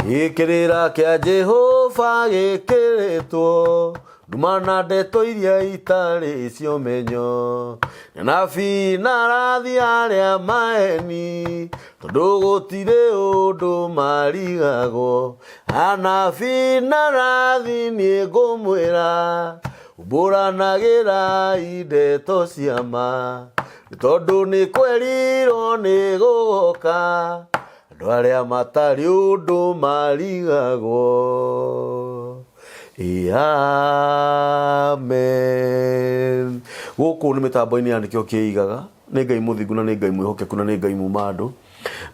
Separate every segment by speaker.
Speaker 1: Gĩkĩrĩra kĩa Jehova gĩkĩrĩtwo nduma na ndeto iria itarĩ cia ũmenyo anabii na arathi arĩa maeni tondũ gũtirĩ ũndũ marigagwo anabii na arathi niĩ ngũmwĩra umbũranagĩrai ndeto cia ma tondũ nĩ kwerirwo nĩ gũgoka andũ arĩa matarĩ ũndũ marigagwo. Amen. Gũkũ nĩ mĩtambo-inĩ ya nĩkĩo kĩigaga nĩ Ngai mũthingu na nĩ Ngai mwĩhokeku na nĩ Ngai muma andũ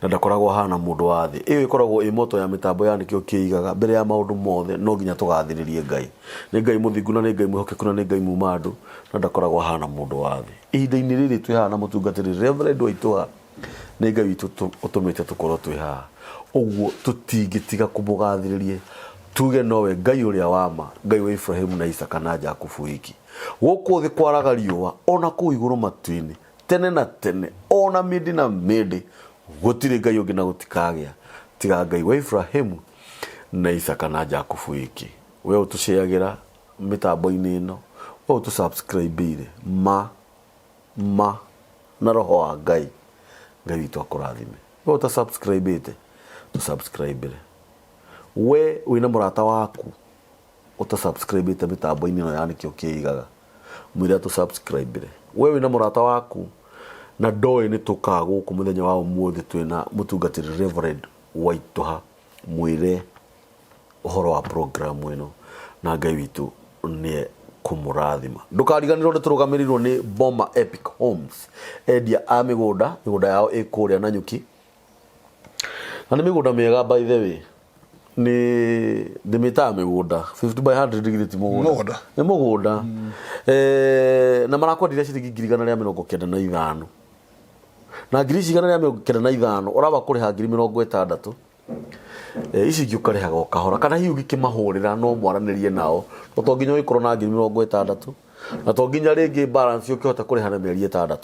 Speaker 1: na ndakoragwo ahana mũndũ wa thĩ. Ĩyo ĩkoragwo ĩ moto ya mĩtambo ya nĩkĩo kĩigaga mbere ya maũndũ mothe no nginya tũgathĩrĩrie Ngai. Nĩ Ngai mũthingu na nĩ Ngai mwĩhokeku na nĩ Ngai muma andũ na ndakoragwo ahana mũndũ wa thĩ. Ihinda-inĩ rĩrĩ twĩ haha na mũtungatĩri Reverend Waitũha nĩ Ngai witũ ũtũmĩte tũkorwo twĩ haha ũguo tũtingĩtiga kũmũgathĩrĩria tuge nowe Ngai ũrĩa wa ma Ngai wa Ibrahimu na Isaka na Jakubu wiki gũkũ thĩ kwaraga riũa ona kũu igũrũ matu-inĩ tene na tene ona mĩndĩ na mĩndĩ gũtirĩ Ngai ũngĩ na gũtikagĩa tiga Ngai wa Ibrahimu na Isaka na Jakubu wiki we ũtũceagĩra mĩtambo-inĩ ĩno we ũtũ-subscribe-ire ma ma na roho wa Ngai Ngai witũ akũrathime we ũta subscribe-ĩte tũ subscribe-re we wĩna mũrata waku ũta subscribe-ĩte mĩtambo-inĩ ĩno ya nĩkĩo kĩigaga mwĩre atũ subscribe-re we wĩna mũrata waku na ndoĩ nĩ tũkaga gũkũ mũthenya wa ũmũthĩ twĩna mũtungatĩri Reverend Waitũha mwĩre ũhoro wa program ĩno na Ngai witũ nĩ kũmũrathima. Ndũkariganĩrwo nĩ tũrũgamĩrĩirwo nĩ Boma Epic Homes, endia a mĩgũnda, mĩgũnda yao ĩ kũrĩa Nanyuki. Na nĩ mĩgũnda mĩega by the way. Nĩ ndĩmĩtaga mĩgũnda 50 by 100 githĩ ti mũgũnda.
Speaker 2: Mũgũnda.
Speaker 1: Nĩ mũgũnda. Eh, na marakwenderia ciringi 195,000. Na ngiri ici 195 ũraba kũrĩha 60,000. Eh, ici ingĩ ũkarĩhaga o kahora kana hihi ũngĩkĩmahũrĩra no mwaranĩrie nao no to nginya ũgĩkorwo na 60,000 na to nginya rĩngĩ balance ũkĩhota kũrĩha na mĩeri 6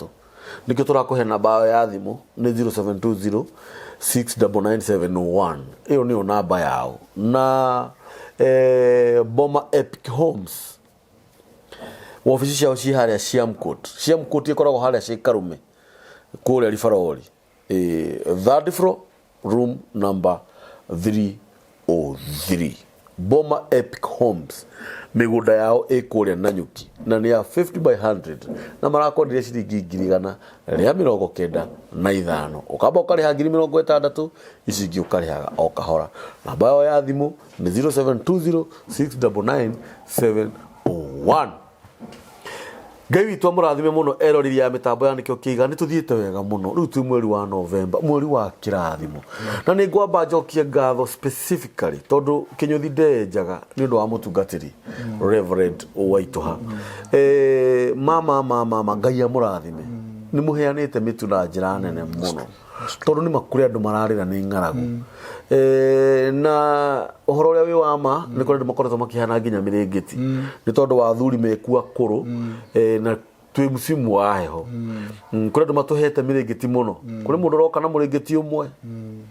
Speaker 1: nĩkĩo tũrakũhe namba yao ya thimũ nĩ 0720 699701 ĩyo nĩyo namba yao na eh, Boma Epic Homes wabici ciao ciĩ harĩa Siamcourt. Siamcourt ĩkoragwo harĩa Cikarume kũrĩa Ribarori eh, third floor room number 303 Boma Epic Homes mĩgũnda yao ĩ kũrĩa Nanyuki na nĩ ya 50 by 100 na marakwenderia ciringi 195,000 ũkamba ũkarĩha 60,000 ici ingĩ ũkarĩhaga o kahora namba yao ya thimũ nĩ 0720 699 701 Ngai witũ amũrathime mũno eroreri ya mĩtambo ya nĩkĩo kĩiga nĩ tũthiĩte wega mũno rĩu twĩ mweri wa Novemba mweri wa kĩrathimo na nĩ ngwamba njokie ngatho specifically tondũ kĩnyũthi ndenjaga nĩ ũndũ wa mũtungatĩri Reverend Waitũha eh, mama mama mama Ngai amũrathime nĩ mũheanĩte mĩtu na njĩra nene mũno tondũ nĩ makũrĩ andũ mararĩra nĩ ng'aragu Eh, na ũhoro ũrĩa wĩ wa ma nĩ kũrĩ andũ makoretwo makĩhana nginya mĩrĩngĩti nĩ tondũ wa athuri mekua kũrũ eh, na twĩ msimu wa heho kũrĩ andũ matũhete mĩrĩngĩti mũno kũrĩ mũndũ ũroka na mũrĩngĩti ũmwe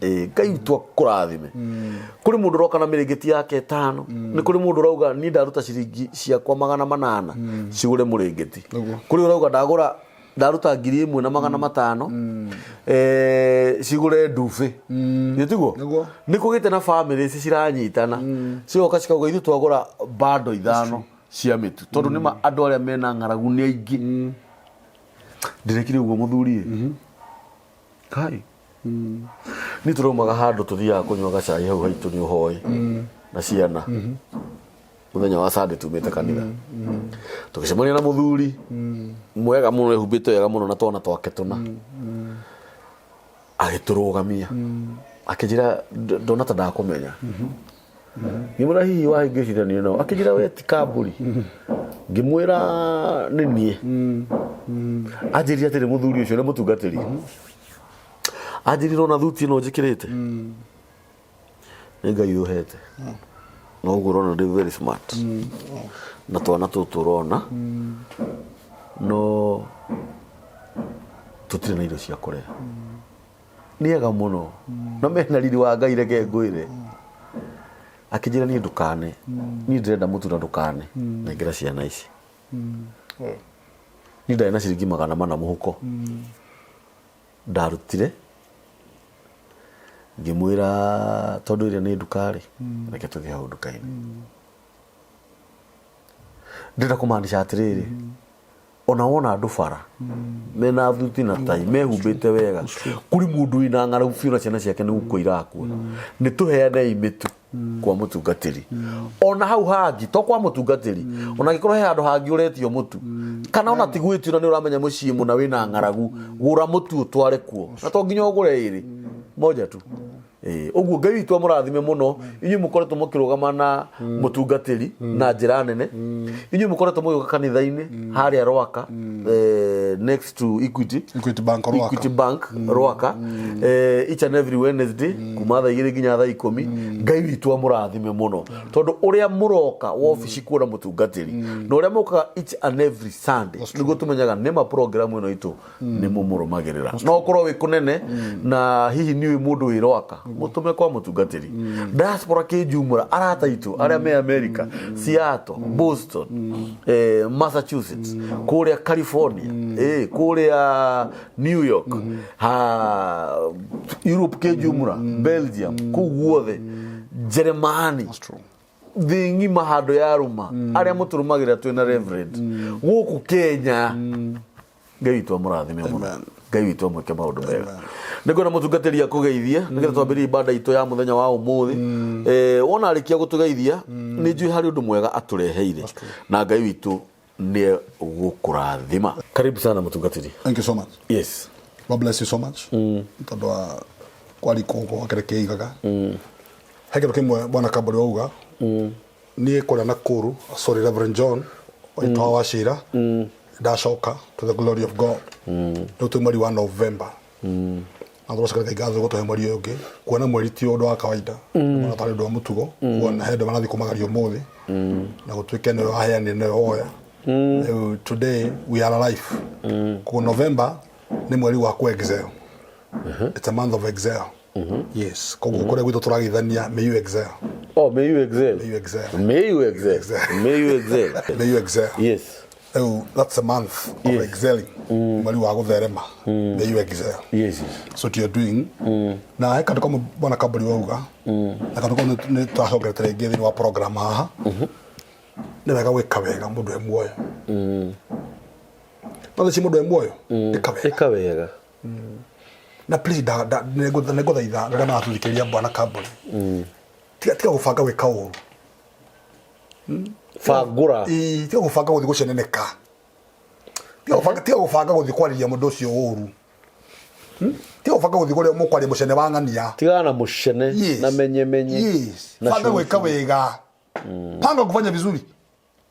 Speaker 1: Eh, Ngai witũ akũrathime kũrĩ mũndũ ũroka na mĩrĩngĩti yake ĩtano nĩ kũrĩ mũndũ ũrauga niĩ ndaruta ciringi ciakwa 800 cigũre mũrĩngĩti
Speaker 2: Nĩguo.
Speaker 1: kũrĩ ũrauga ndagũra ndaruta 1500 eh, cigũre ndubi nĩ tiguo
Speaker 2: Nĩguo.
Speaker 1: nĩ kũgĩte na bamĩrĩ ici ciranyitana cigoka cikauga ithuĩ twagũra bando ithano cia mĩtu tondũ nĩma andũ arĩa mena ng'aragu nĩ aingĩ ndĩrekire ũguo mũthuri ĩ kai nĩ tũraumaga handũ tũthiaga kũnyua gacai hau haitũ nĩ ũhoi na ciana mũthenya wa Sunday tumĩte kanitha tũgĩcemania na mũthuri mwega mũno ehumbĩte wega mũno na twana twake tũna agĩtũrũgamia akĩnjĩra ndona ta ndakũmenya ngĩmwĩra hihi wahĩngĩcithanio nao akĩnjĩra we ti kambũri ngĩmwĩra nĩ niĩ anjĩrire atĩrĩ mũthuri ũcio nĩ mũtungatĩri anjĩrire ona thuti ĩno njĩkĩrĩte nĩ Ngai ũhete na ũguo ũrona ndĩ very smart na twana tũtũ ũrona no tũtirĩ na irio cia kũrĩa nĩ ega mũno na mena riri wa Ngai reke ngwĩre. Akĩnjĩra niĩ ndũkane, niĩ ndĩrenda mũtu na ndũkane nengera ciana ici. Niĩ ndarĩ na ciringi 400 mũhuko. Ndarutire ngĩmwĩra tondũ ĩrĩa nĩ nduka rĩ, reke tũthiĩ hau nduka-inĩ. Ndĩrenda kũmaanisha atĩrĩrĩ, ona wona andũ bara mena thuti na tai mehumbĩte wega, kũrĩ mũndũ wĩna ng'aragu biũ na ciana ciake nĩ gũkua irakua. Nĩ tũheanei mĩtu kwa mũtungatĩri. Ona hau hangĩ to kwa mũtungatĩri, ona angĩkorwo he handũ hangĩ ũretio mũtu, kana ona ti gwĩtio na nĩ ũramenya mũciĩ mũna wĩna ng'aragu, gũra mũtu ũtware kuo, na to nginya ũgũre ĩrĩ, moja tu. Ũguo Ngai witũ amũrathime mũno inyuĩ mũkoretwo mũkĩrũgama na mũtungatĩri na njĩra nene, inyuĩ mũkoretwo mũgĩũka kanitha-inĩ harĩa Rwaka, next to Equity,
Speaker 2: Equity Bank Rwaka.
Speaker 1: Equity Bank Rwaka, each and every Wednesday kuma thaa 2 nginya thaa 10. Ngai witũ amũrathime mũno tondũ ũrĩa mũroka wobici kuona mũtungatĩri na ũrĩa mũkaga each and every Sunday, nĩguo tũmenyaga nĩma program ĩno itũ nĩ mũmũrũmagĩrĩra. No ũkorwo wĩ kũnene na hihi nĩ ũĩ mũndũ wĩ Rwaka, mũtũme kwa mũtungatĩri. Diaspora kĩnjumũra, arata itũ arĩa me America, Seattle, Boston, Massachusetts, kũrĩa California, kũrĩa New York, ha Europe kĩnjumũra, Belgium, kũu guothe, Jeremani, thĩ ng'ima handũ ya rũma, arĩa mũtũrũmagĩrĩra twĩna Reverend gũkũ Kenya, Ngai witũ amũrathime mũno.
Speaker 2: Amen.
Speaker 1: Ngai witũ amwĩke maũndũ mega. Nĩngwenda mũtungatĩri akũgeithie nĩgetha twambĩrĩrie ibada itũ ya mũthenya wa ũmũthĩ. Wona arĩkia gũtũgeithia, nĩ njũĩ harĩ ũndũ mwega atũreheire na Ngai witũ nĩ gũkũrathima. Karibu sana mũtungatĩri.
Speaker 2: Thank you so much.
Speaker 1: Yes.
Speaker 2: God bless you so much. Tondũ wa kwarikwo gũkũ gwakĩrĩ kĩigaga. He kĩndũ kĩmwe bwana Kambũri wauga. Niĩ kũrĩa Nakuru, sorry Reverend John, waitũ wa Wachira, ndacoka to the glory of God. Rĩu twĩ mweri wa November. Na tũracokeria Ngai ngatho gũtũhe mweri ũyũ ũngĩ. Kuona mweri ti ũndũ wa kawaida. Kuona tarĩ ũndũ wa mũtugo. Kuona he andũ marathiĩ kũmagaria ũmũthĩ. Na gũtuĩke nĩwe waheanire nĩwe woya. Rĩu today we are alive. Koguo November nĩ mweri wa kũ excel. It's a month of excel. Yes. Koguo kũrĩa gwitũ tũrageithania, may you excel.
Speaker 1: Oh, may you excel.
Speaker 2: May you excel.
Speaker 1: May you excel. May you excel.
Speaker 2: May you excel.
Speaker 1: Yes.
Speaker 2: Rĩu that's a month of excelling. Mweri wa gũtherema. May you excel.
Speaker 1: Yes.
Speaker 2: So what you're doing. Na he kandũ kamwe bwana Kambũri wauga. Na kandũ kau nĩ twacokerete rĩngĩ thĩinĩ wa program haha. Nĩ wega gwĩka wega mũndũ e muoyo. No thaa ici mũndũ e muoyo, ĩka wega.
Speaker 1: Ĩka wega.
Speaker 2: Na please nĩngũthaitha rĩrĩa maratũthikĩrĩria bwana Kambũri. Tiga gũbanga gwĩka ũru.
Speaker 1: Bangũra.
Speaker 2: Ĩĩ, tiga gũbanga gũthiĩ gũceneneka. Tiga gũbanga gũthiĩ kwarĩria mũndũ ũcio ũru. Tiga gũbanga gũthiĩ kũrĩa mũkwaria mũcene wa ng'ania.
Speaker 1: Tigana na mũcene na menye menye.
Speaker 2: Yes.
Speaker 1: Na
Speaker 2: Banga gwĩka
Speaker 1: cucu.
Speaker 2: wega. Panga kufanya vizuri.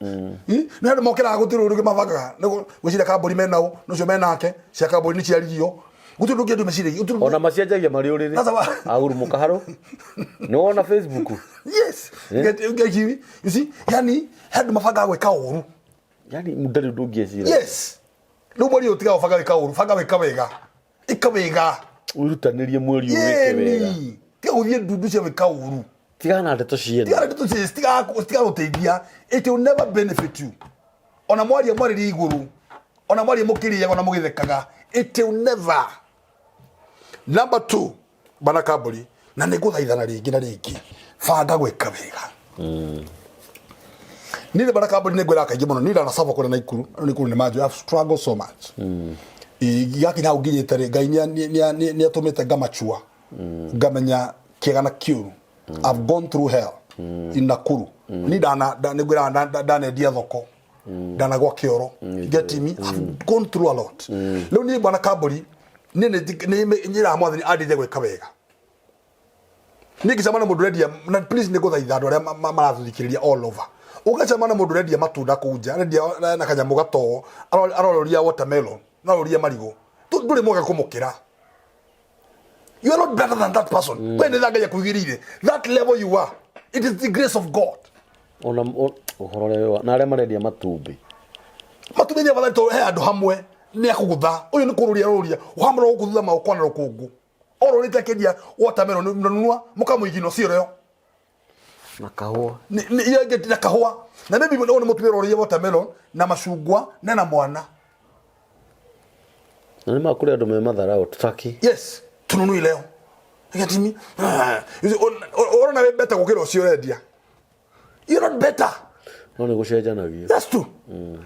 Speaker 2: Nĩ andũ mokĩraga gũtirĩ ũndũ ũngĩ mabangaga. Nĩ gwĩciria kambũri menao, na ũcio menake, cia kambũri nĩ ciaririo. Gũtirĩ ũndũ ũngĩ andũ meciragia. Gũtirĩ ũndũ-
Speaker 1: Ona macianjagia marĩ ũrĩrĩ.
Speaker 2: Sasa wa-
Speaker 1: Agurumuka harũ. Nĩ wona Facebook.
Speaker 2: Yes. Get you, you see? Yani, he andũ mabangaga gwĩka ũru.
Speaker 1: Yani ndarĩ ũndũ ũngĩ eciragia.
Speaker 2: Yes. Rĩu mweri ũyũ tiga gũbanga gwĩka ũru, banga gwĩka wega. Ĩka wega.
Speaker 1: Wĩrutanĩrie mweri ũyũ wĩke wega.
Speaker 2: Yeni. Tiga gũthiĩ ndundu cia gwĩka ũru.
Speaker 1: Tigana na ndeto ciene.
Speaker 2: Tiga ndeto ciene, citiga gũteithia. It will never benefit you. Ona mwaria mwarĩrie igũrũ, ona mwaria mũkĩrĩaga, ona mũgĩthekaga, it will never. Number 2, bana Kambũri, na nĩ ngũthaithana rĩngĩ na rĩngĩ, banga gwĩka wega. Niĩ bana Kambũri nĩ ngwĩraga kaingĩ mũno, niĩ ndanacaba kũrĩa Naikuru, andũ Naikuru nĩ manjũĩ, I've struggled so much. Gakinya hau nginyĩte rĩ, Ngai nĩ atũmĩte ngamachua, ngamenya kĩega na kĩũru. I've gone through hell in Nakuru. Niĩ nĩ ngwĩraga ndanendia thoko, ndanagwa kĩoro. Get me? I've gone through a lot. Rĩu niĩ bwana Kambũri, niĩ nĩ nyĩraga mwathani andeithie gwĩka wega. Niĩ ngĩcemania na mũndũ ũrendia, na please nĩ ngũthaitha andũ arĩa maratũthikĩrĩria all over. Ũngĩcemania na mũndũ ũrendia matunda kũu nja, arendia na kanyamũ gatoo, aroria watermelon, na aroria marigũ, ndũrĩ mwega kũmũkĩra. You are not better than that person. We nĩ tha Ngai akũigĩrĩire. That level you are, it is the grace of God.
Speaker 1: Ona ũhoro ũrĩa na arĩa marendia matumbĩ.
Speaker 2: Matumbĩ nĩ afadhali tondũ he andũ hamwe nĩ akũgũtha. Ũyũ nĩ kũrũria arũria. Ũhamũra gũkũ thutha magũkwana rũkũngũ. Orũrĩte akĩendia watermelon, mnanunua mũkamũigino sio leo.
Speaker 1: Na kahũa.
Speaker 2: Iria ingĩ na kahũa na maybe ũyũ nĩ mũtumia ũrorĩire watermelon na macungwa na mwana.
Speaker 1: Na nĩ makũrĩ andũ me matharau tutaki.
Speaker 2: Yes, tununui leo. Gatimi. Ũrona wĩ better gũkĩra ũcio ũrendia. You're not better.
Speaker 1: No nĩ gũcenjanagia.
Speaker 2: That's true.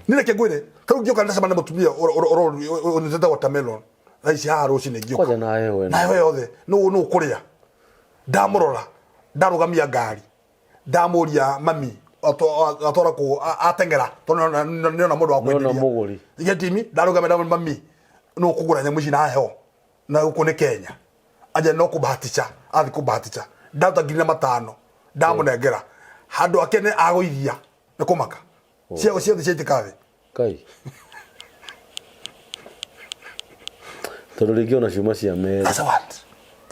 Speaker 2: Nĩ reke ngwĩre, ta rĩu ngĩũka ndacemania na mũtumia ũrĩte watermelon. Thaa ici haha rũcinĩ ngĩũka.
Speaker 1: Kwanja na heho ĩno.
Speaker 2: Na heho yothe nũ nũ ũkũrĩa. Ndamũrora, ndarũgamia ngari. Ndamũria mami atwara kũ ateng'era tondũ nĩona mũndũ wa
Speaker 1: Nĩona
Speaker 2: kwenderia.
Speaker 1: mũgũri.
Speaker 2: Getimi, ndarũgamia ndamũria mami nũ ũkũgũra nyamũ ici na heho na gũkũ nĩ Kenya. Anja no kũbahatisha, athi kũbahatisha. Ndaruta 5,000 ndamũnengera. Handũ akene agũithia nĩ kũmaka. Ciao ciothe ciaitĩka thĩ.
Speaker 1: Kai. Tondũ rĩngĩ ona ciuma cia merĩ.
Speaker 2: That's what.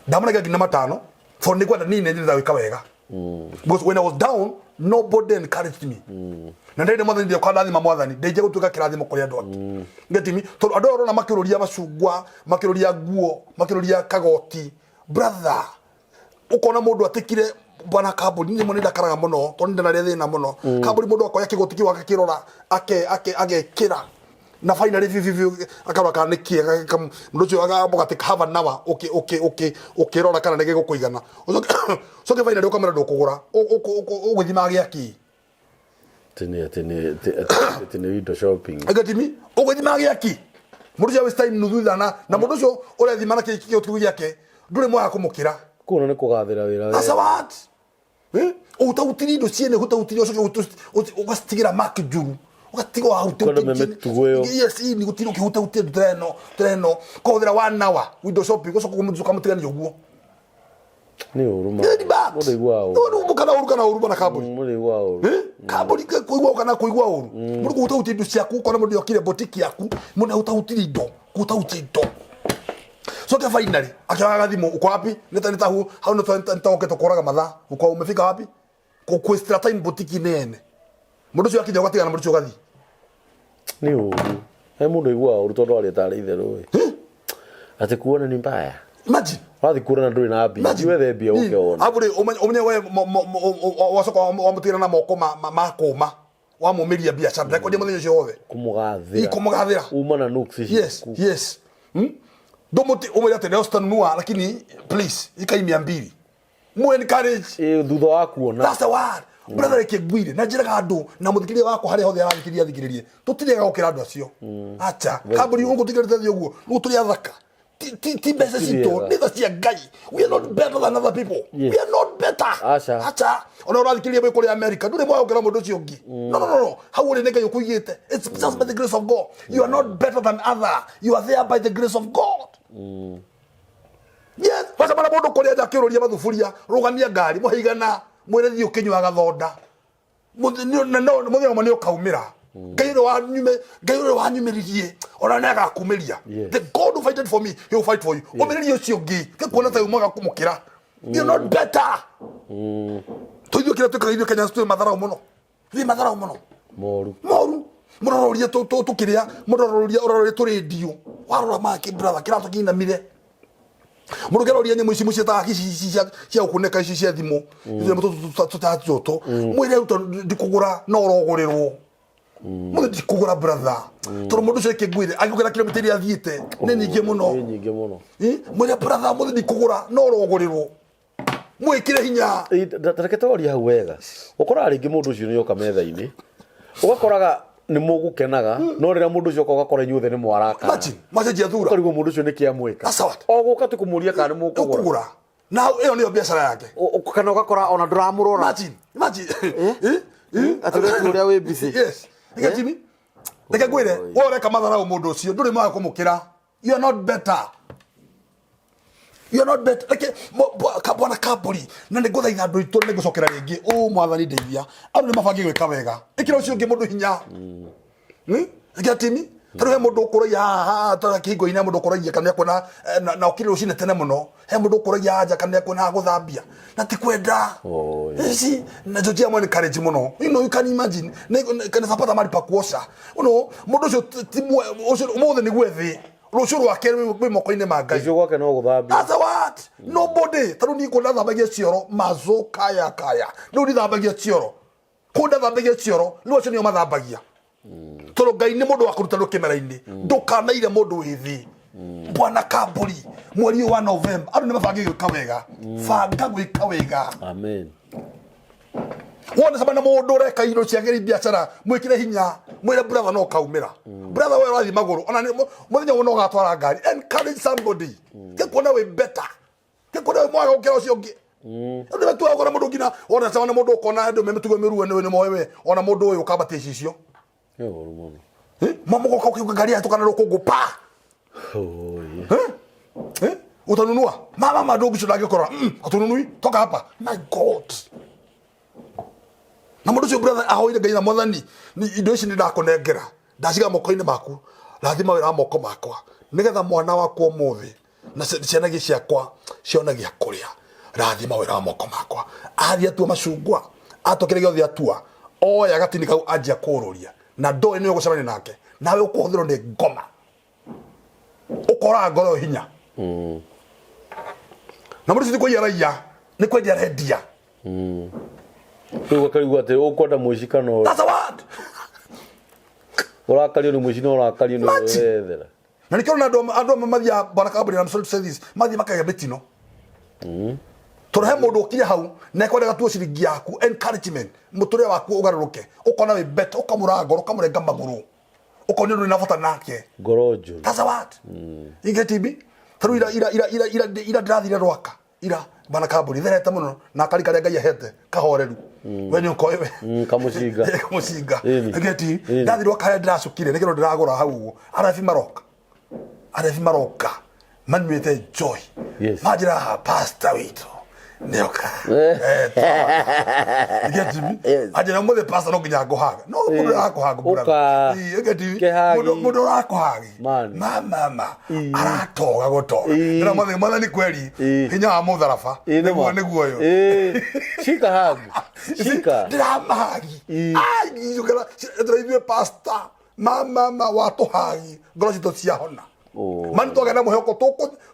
Speaker 2: Ndamũnengera 5,000 for nĩ kwenda niĩ nĩ gwĩka wega. Because when I was down, nobody encouraged me. Na ndĩrĩ mwathani ndĩoka ndathima mwathani ndeithia gũtuĩka kĩrathimo kũrĩ andũ angĩ. Getimi tondũ andũ aya ũrona makĩrũria macungwa, makĩrũria nguo, makĩrũria kagoti. Brother, ukona mundu atikire bwana kambuni ni nĩ ndakaraga mũno tondũ ndanarĩa thĩna mũno. Kambuni mũndũ akoya kĩgoti kĩu agakĩrora ake ake agekĩra na finally biũ biũ biũ akarora kana nĩ kĩega mũndũ ũcio akamũgatĩ have an hour ũkĩ ũkĩ ũkĩ ũkĩrora kana nĩ gĩgũkũigana, ũcoke ũcoke finally ũkamwĩra ndũkũgũra, ũgũthima gĩa kĩ.
Speaker 1: Atĩ nĩ window shopping.
Speaker 2: Gatimi ũgũthima gĩa kĩ, mũndũ ũcio waste time nuthu ithana na mũndũ ũcio ũrethima na kĩgoti kĩu gĩake ndũrĩ mwaga kũmũkĩra.
Speaker 1: Kuona nĩ kũgathĩra wĩra
Speaker 2: That's
Speaker 1: wega.
Speaker 2: what. Ũhutahutirie indo ciene, ũhutahutirie ũcoke ũgacitigĩra mark njuru, ũgatiga
Speaker 1: Kwenda mĩtugo ĩyo.
Speaker 2: Yes, ini gũtirĩ ũkĩhutahutia ndũra ĩno ndũra ĩno kũhũthĩra one hour window shopping, ũcoke ũkamũtigania ũguo.
Speaker 1: Nĩ ũru ma.
Speaker 2: Very bad.
Speaker 1: Mũndũ aiguaga ũru.
Speaker 2: Ũru kana ũru kana ũru bana kambuni.
Speaker 1: Mũndũ aiguaga ũru.
Speaker 2: Kambuni kũigua kana kũigua ũru. Mũndũ kũhutahutia indo ciaku, ũkona mũndũ okire boutique yaku, mũndũ ahutahutirie indo, kũhutahutia indo. Soke finally akioya thimũ, uko wapi? Nita nita hu hau nita nita okete kũraga mathaa. Uko umefika wapi? Ku ku time boutique nĩ ene. Mũndũ ũcio akinya ũgatigana na mũndũ ũcio ũgathiĩ.
Speaker 1: Nĩ ũru. He mũndũ aiguaga ũru tondũ aria tarĩ itherũ ĩ. Atĩ kuona ni mbaya.
Speaker 2: Imagine.
Speaker 1: Wathiĩ kuona na ndũrĩ na mbia. Thiĩ wethe mbia ũke wone.
Speaker 2: Abu rĩ ũmenye we wacoka wamũtigĩra na moko ma kũma wamũmĩria biacara ndekwendia mũthenya ũcio wothe.
Speaker 1: Kũmũgathĩra.
Speaker 2: Kũmũgathĩra.
Speaker 1: Uma na nuksi
Speaker 2: Yes,
Speaker 1: ciaku.
Speaker 2: yes. Ndũmũti ũmwĩre atĩ leo sitanunua lakini please ikai 200. Mu encourage.
Speaker 1: Ĩ thutha wa kuona.
Speaker 2: That's the word. Brother, reke ngwire na njĩraga andũ na mũthikĩrĩria wakwa harĩa hothe arathikĩrĩria athikĩrĩrie tũtirĩ ega gũkĩra andũ acio. Acha kambuni ũguo tũtigĩrĩte thĩ ũguo nĩguo tũrĩ athaka. Ti mbeca
Speaker 1: Tũtirĩ
Speaker 2: citũ
Speaker 1: ega.
Speaker 2: nĩ tha cia Ngai. We are not better than other people.
Speaker 1: Yes.
Speaker 2: We are not better.
Speaker 1: Aca.
Speaker 2: Acha ona ũrathikĩrĩria wĩ kũrĩa America ndũrĩ mwega gũkĩra mũndũ ũcio ũngĩ. No, no, no, no, hau ũrĩ nĩ Ngai ũkũigĩte. It's just by the grace of God. You are not better than other. You are there by the grace of God. Yes, wacemana mũndũ kũrĩa nja akĩũrũria mathuburia, rũgamia ngari, mũhe igana, mwĩre thiĩ ũkĩnyuaga thonda. Mũthenya ũmwe nĩ ũkaumĩra. Ngai ũrĩa wanyume, Ngai ũrĩa wanyumĩririe, ona nĩ agakumĩria.
Speaker 1: Yes.
Speaker 2: The God who fighted for me, he will fight for you. Ũmĩrĩrie ũcio ũngĩ, gĩkuona ta umaga kũmũkĩra. You're not better. Tũithuĩ kĩrĩa twĩkaga ithuĩ Kenyans twĩ matharau mũno. Twĩ matharau mũno.
Speaker 1: Moru.
Speaker 2: Moru. Mũrororia tũkĩrĩa, mũrororia ũroria tũrĩndio. Warora make brother, kĩratũ kĩinamire. Mũndũ kĩroria nyamũ ici mũciĩtaga ici cia gũkunĩka ici cia thimũ. Nyamũ tũtatũ tũtũ. Mwĩre rĩu tondũ ndikũgũra no ũrogũrĩrwo. Mũndũ ndikũgũra brother. Tondũ mũndũ ũcio ĩkĩngwĩre agĩũkĩra kilomita iria athiĩte nĩ nyingĩ mũno.
Speaker 1: Nĩ nyingĩ mũno.
Speaker 2: Mwĩre brother mũthĩ ndikũgũra no ũrogũrĩrwo. Mwĩkĩre hinya.
Speaker 1: Reke twarie hau wega. Ũkoraga rĩngĩ mũndũ ũcio nĩ oka metha-inĩ, ũgakoraga nĩ mũgũkenaga, no rĩrĩa mũndũ ũcio oka ũgakora inyuothe nĩ mwarakara.
Speaker 2: Imagine, mwacenjia thura.
Speaker 1: Ũkarigwo mũndũ ũcio nĩkĩ amwĩka.
Speaker 2: That's what.
Speaker 1: O gũka tu kũmũria kana nĩ mũkũgũra.
Speaker 2: Ũkũgũra. Na ĩyo nĩyo biacara yake.
Speaker 1: Kana ũgakora ona ndũramũrora.
Speaker 2: Imagine, imagine.
Speaker 1: Atĩ ũretua ũrĩa wĩ busy.
Speaker 2: Yes. Reke Jimmy. Reke ngwĩre, we ũreka matharau mũndũ ũcio, ndũrĩ mwega kũmũkĩra. You are not better. You are not better. Reke bwana kamburi na nĩ ngũthaitha andũ aitũ nĩ ngũcokera rĩngĩ. Ũ mwathani ndeithia. Andũ nĩ mabange gwĩka wega. Ĩkĩra ũcio ũngĩ mũndũ hinya. Ĩkĩra timi. Tarĩu he mũndũ ũkũragia haha ta kĩhingo-inĩ, he mũndũ ũkũragia kana nĩekuona na ũkire rũcinĩ tene mũno. He mũndũ ũkũragia nja kana nĩekuona gũthambia. Na ti kwenda.
Speaker 1: Oh, yeah.
Speaker 2: Eci, na Georgia mwe encourage mũno. You know, you can imagine. Nĩ kanisa pata mahali pa kuosha. You know, mũndũ ũcio ti ũcio ũmũthĩ nĩguo ethĩ. Rũciũ rwake rwĩ moko-inĩ ma Ngai.
Speaker 1: Rũciũ gwake no gũthambia.
Speaker 2: That's a what? Nobody. Ta rĩu niĩ kũndũ ndathambagia cioro mazo kaya kaya. Rĩu ndithambagia cioro. Kũndũ ndathambagia cioro, rĩu acio nĩo mathambagia. Tondũ Ngai nĩ mũndũ wa kũruta andũ kĩmera-inĩ. Ndũkanaire mũndũ wĩ thĩ. Bwana Kambũri, mweri ũyũ wa November, andũ nĩ mabange gwĩka wega. Banga gwĩka wega.
Speaker 1: Amen.
Speaker 2: Wona cama na mũndũ ũreka indo cia geri biacara, mwĩkĩre hinya, mwĩre brother no kaumĩra. Brother we ũrathiĩ magũrũ, ona mũthenya ũmwe no ũgatwara ngari. Encourage somebody. Ke kuona wĩ better. Ke kuona wĩ mwega gũkĩra ũcio ũngĩ. Andũ nĩmatuaga ũkona mũndũ nginya wona cama na mũndũ ũkona andũ me mĩtugo mĩũru nĩ moĩ we ona mũndũ ũyũ ũkambatia icicio.
Speaker 1: Nĩ ũru mũno.
Speaker 2: Mamũgoka ũkĩuga ngari yahĩtũka na rũkũngũ pa.
Speaker 1: Oi.
Speaker 2: Eh? Eh? Utanunua? Mama madogo sio ndangĩkora. Hatununui. Toka hapa. My God. Na mũndũ ũcio brother ahoire Ngai na Mwathani, indo ici nĩ ndakũnengera. Ndaciga moko-inĩ maku. Rathima wĩra wa moko makwa. Nĩgetha mwana wakwa ũmũthĩ na ciana ici ciakwa cione gĩa kũrĩa. Rathima wĩra wa moko makwa. Athiĩ atua macungwa, atua kĩrĩa gĩothe atua, oya gatini kau anjia kũũrũria. Na ndoĩ nĩwe ũgũcemania nake. Nawe ũkũhũthĩrwo nĩ ngoma. Ũkoraga ngoro ĩyo hinya. Na mũndũ ũcio ti kũiya araiya, nĩ kwendia arendia.
Speaker 1: Rĩu ũkarigwo atĩ ũkwenda mũici kana ũrĩa.
Speaker 2: That's a word.
Speaker 1: Ũrakario nĩ mũici na ũrakario nĩ
Speaker 2: Imagine.
Speaker 1: ũrethera.
Speaker 2: Na nĩkĩo ũrona andũ amwe mathiaga bwana kambuni, I'm sorry to say this, mathiĩ makagĩa mĩtino. Tondũ he mũndũ ũkinya hau na ekwendaga tuo ciringi yaku, encouragement, mũtũrĩre waku ũgarũrũke, ũkona wĩ better, ũkamũraga ngoro, ũkamũrenga magũrũ, ũkona ndũrĩ na bata nake.
Speaker 1: Ngoro njũru.
Speaker 2: That's a word. You get me? Ta rĩu ira ira ira ira ira ira ndĩrathire Rwaka ira bwana kambuni therete mũno na kari karĩa Ngai ahete kahoreru. We nĩ ũkoĩ we.
Speaker 1: Kamũcinga.
Speaker 2: Kamũcinga.
Speaker 1: Ĩni.
Speaker 2: Get it?
Speaker 1: Ĩni.
Speaker 2: Ndathi Rwaka harĩa ndĩracukire nĩkĩo ndĩragũra hau ũguo. Arabi maroka. Arabi maroka manyuĩte joy.
Speaker 1: Yes.
Speaker 2: Manjĩra haha pastor witũ nĩoka. Get me?
Speaker 1: Yes.
Speaker 2: Anjĩra ũmũthĩ pastor no nginya ngũhaga. No mũndũ ũrakũhaga
Speaker 1: Ũka.
Speaker 2: brother. Get me?
Speaker 1: Kĩhagi.
Speaker 2: Mũndũ ũrakũhagi.
Speaker 1: Man.
Speaker 2: Ma ma ma. Aratoga gũtoga. Ndĩra mwathani mwathani kweri
Speaker 1: Ĩĩ.
Speaker 2: hinya wa mũtharaba.
Speaker 1: Ĩĩ nĩ
Speaker 2: Nĩguo
Speaker 1: ma.
Speaker 2: nĩguo ũyũ.
Speaker 1: Ĩĩ. Shika hug. Shika.
Speaker 2: Ndiramahagi.
Speaker 1: Ĩĩ.
Speaker 2: Ai, njũkĩra ithuĩ pastor ma ma ma watũhagi ngoro citũ ciahona.
Speaker 1: Oh.
Speaker 2: Mani twagĩa na mwĩhoko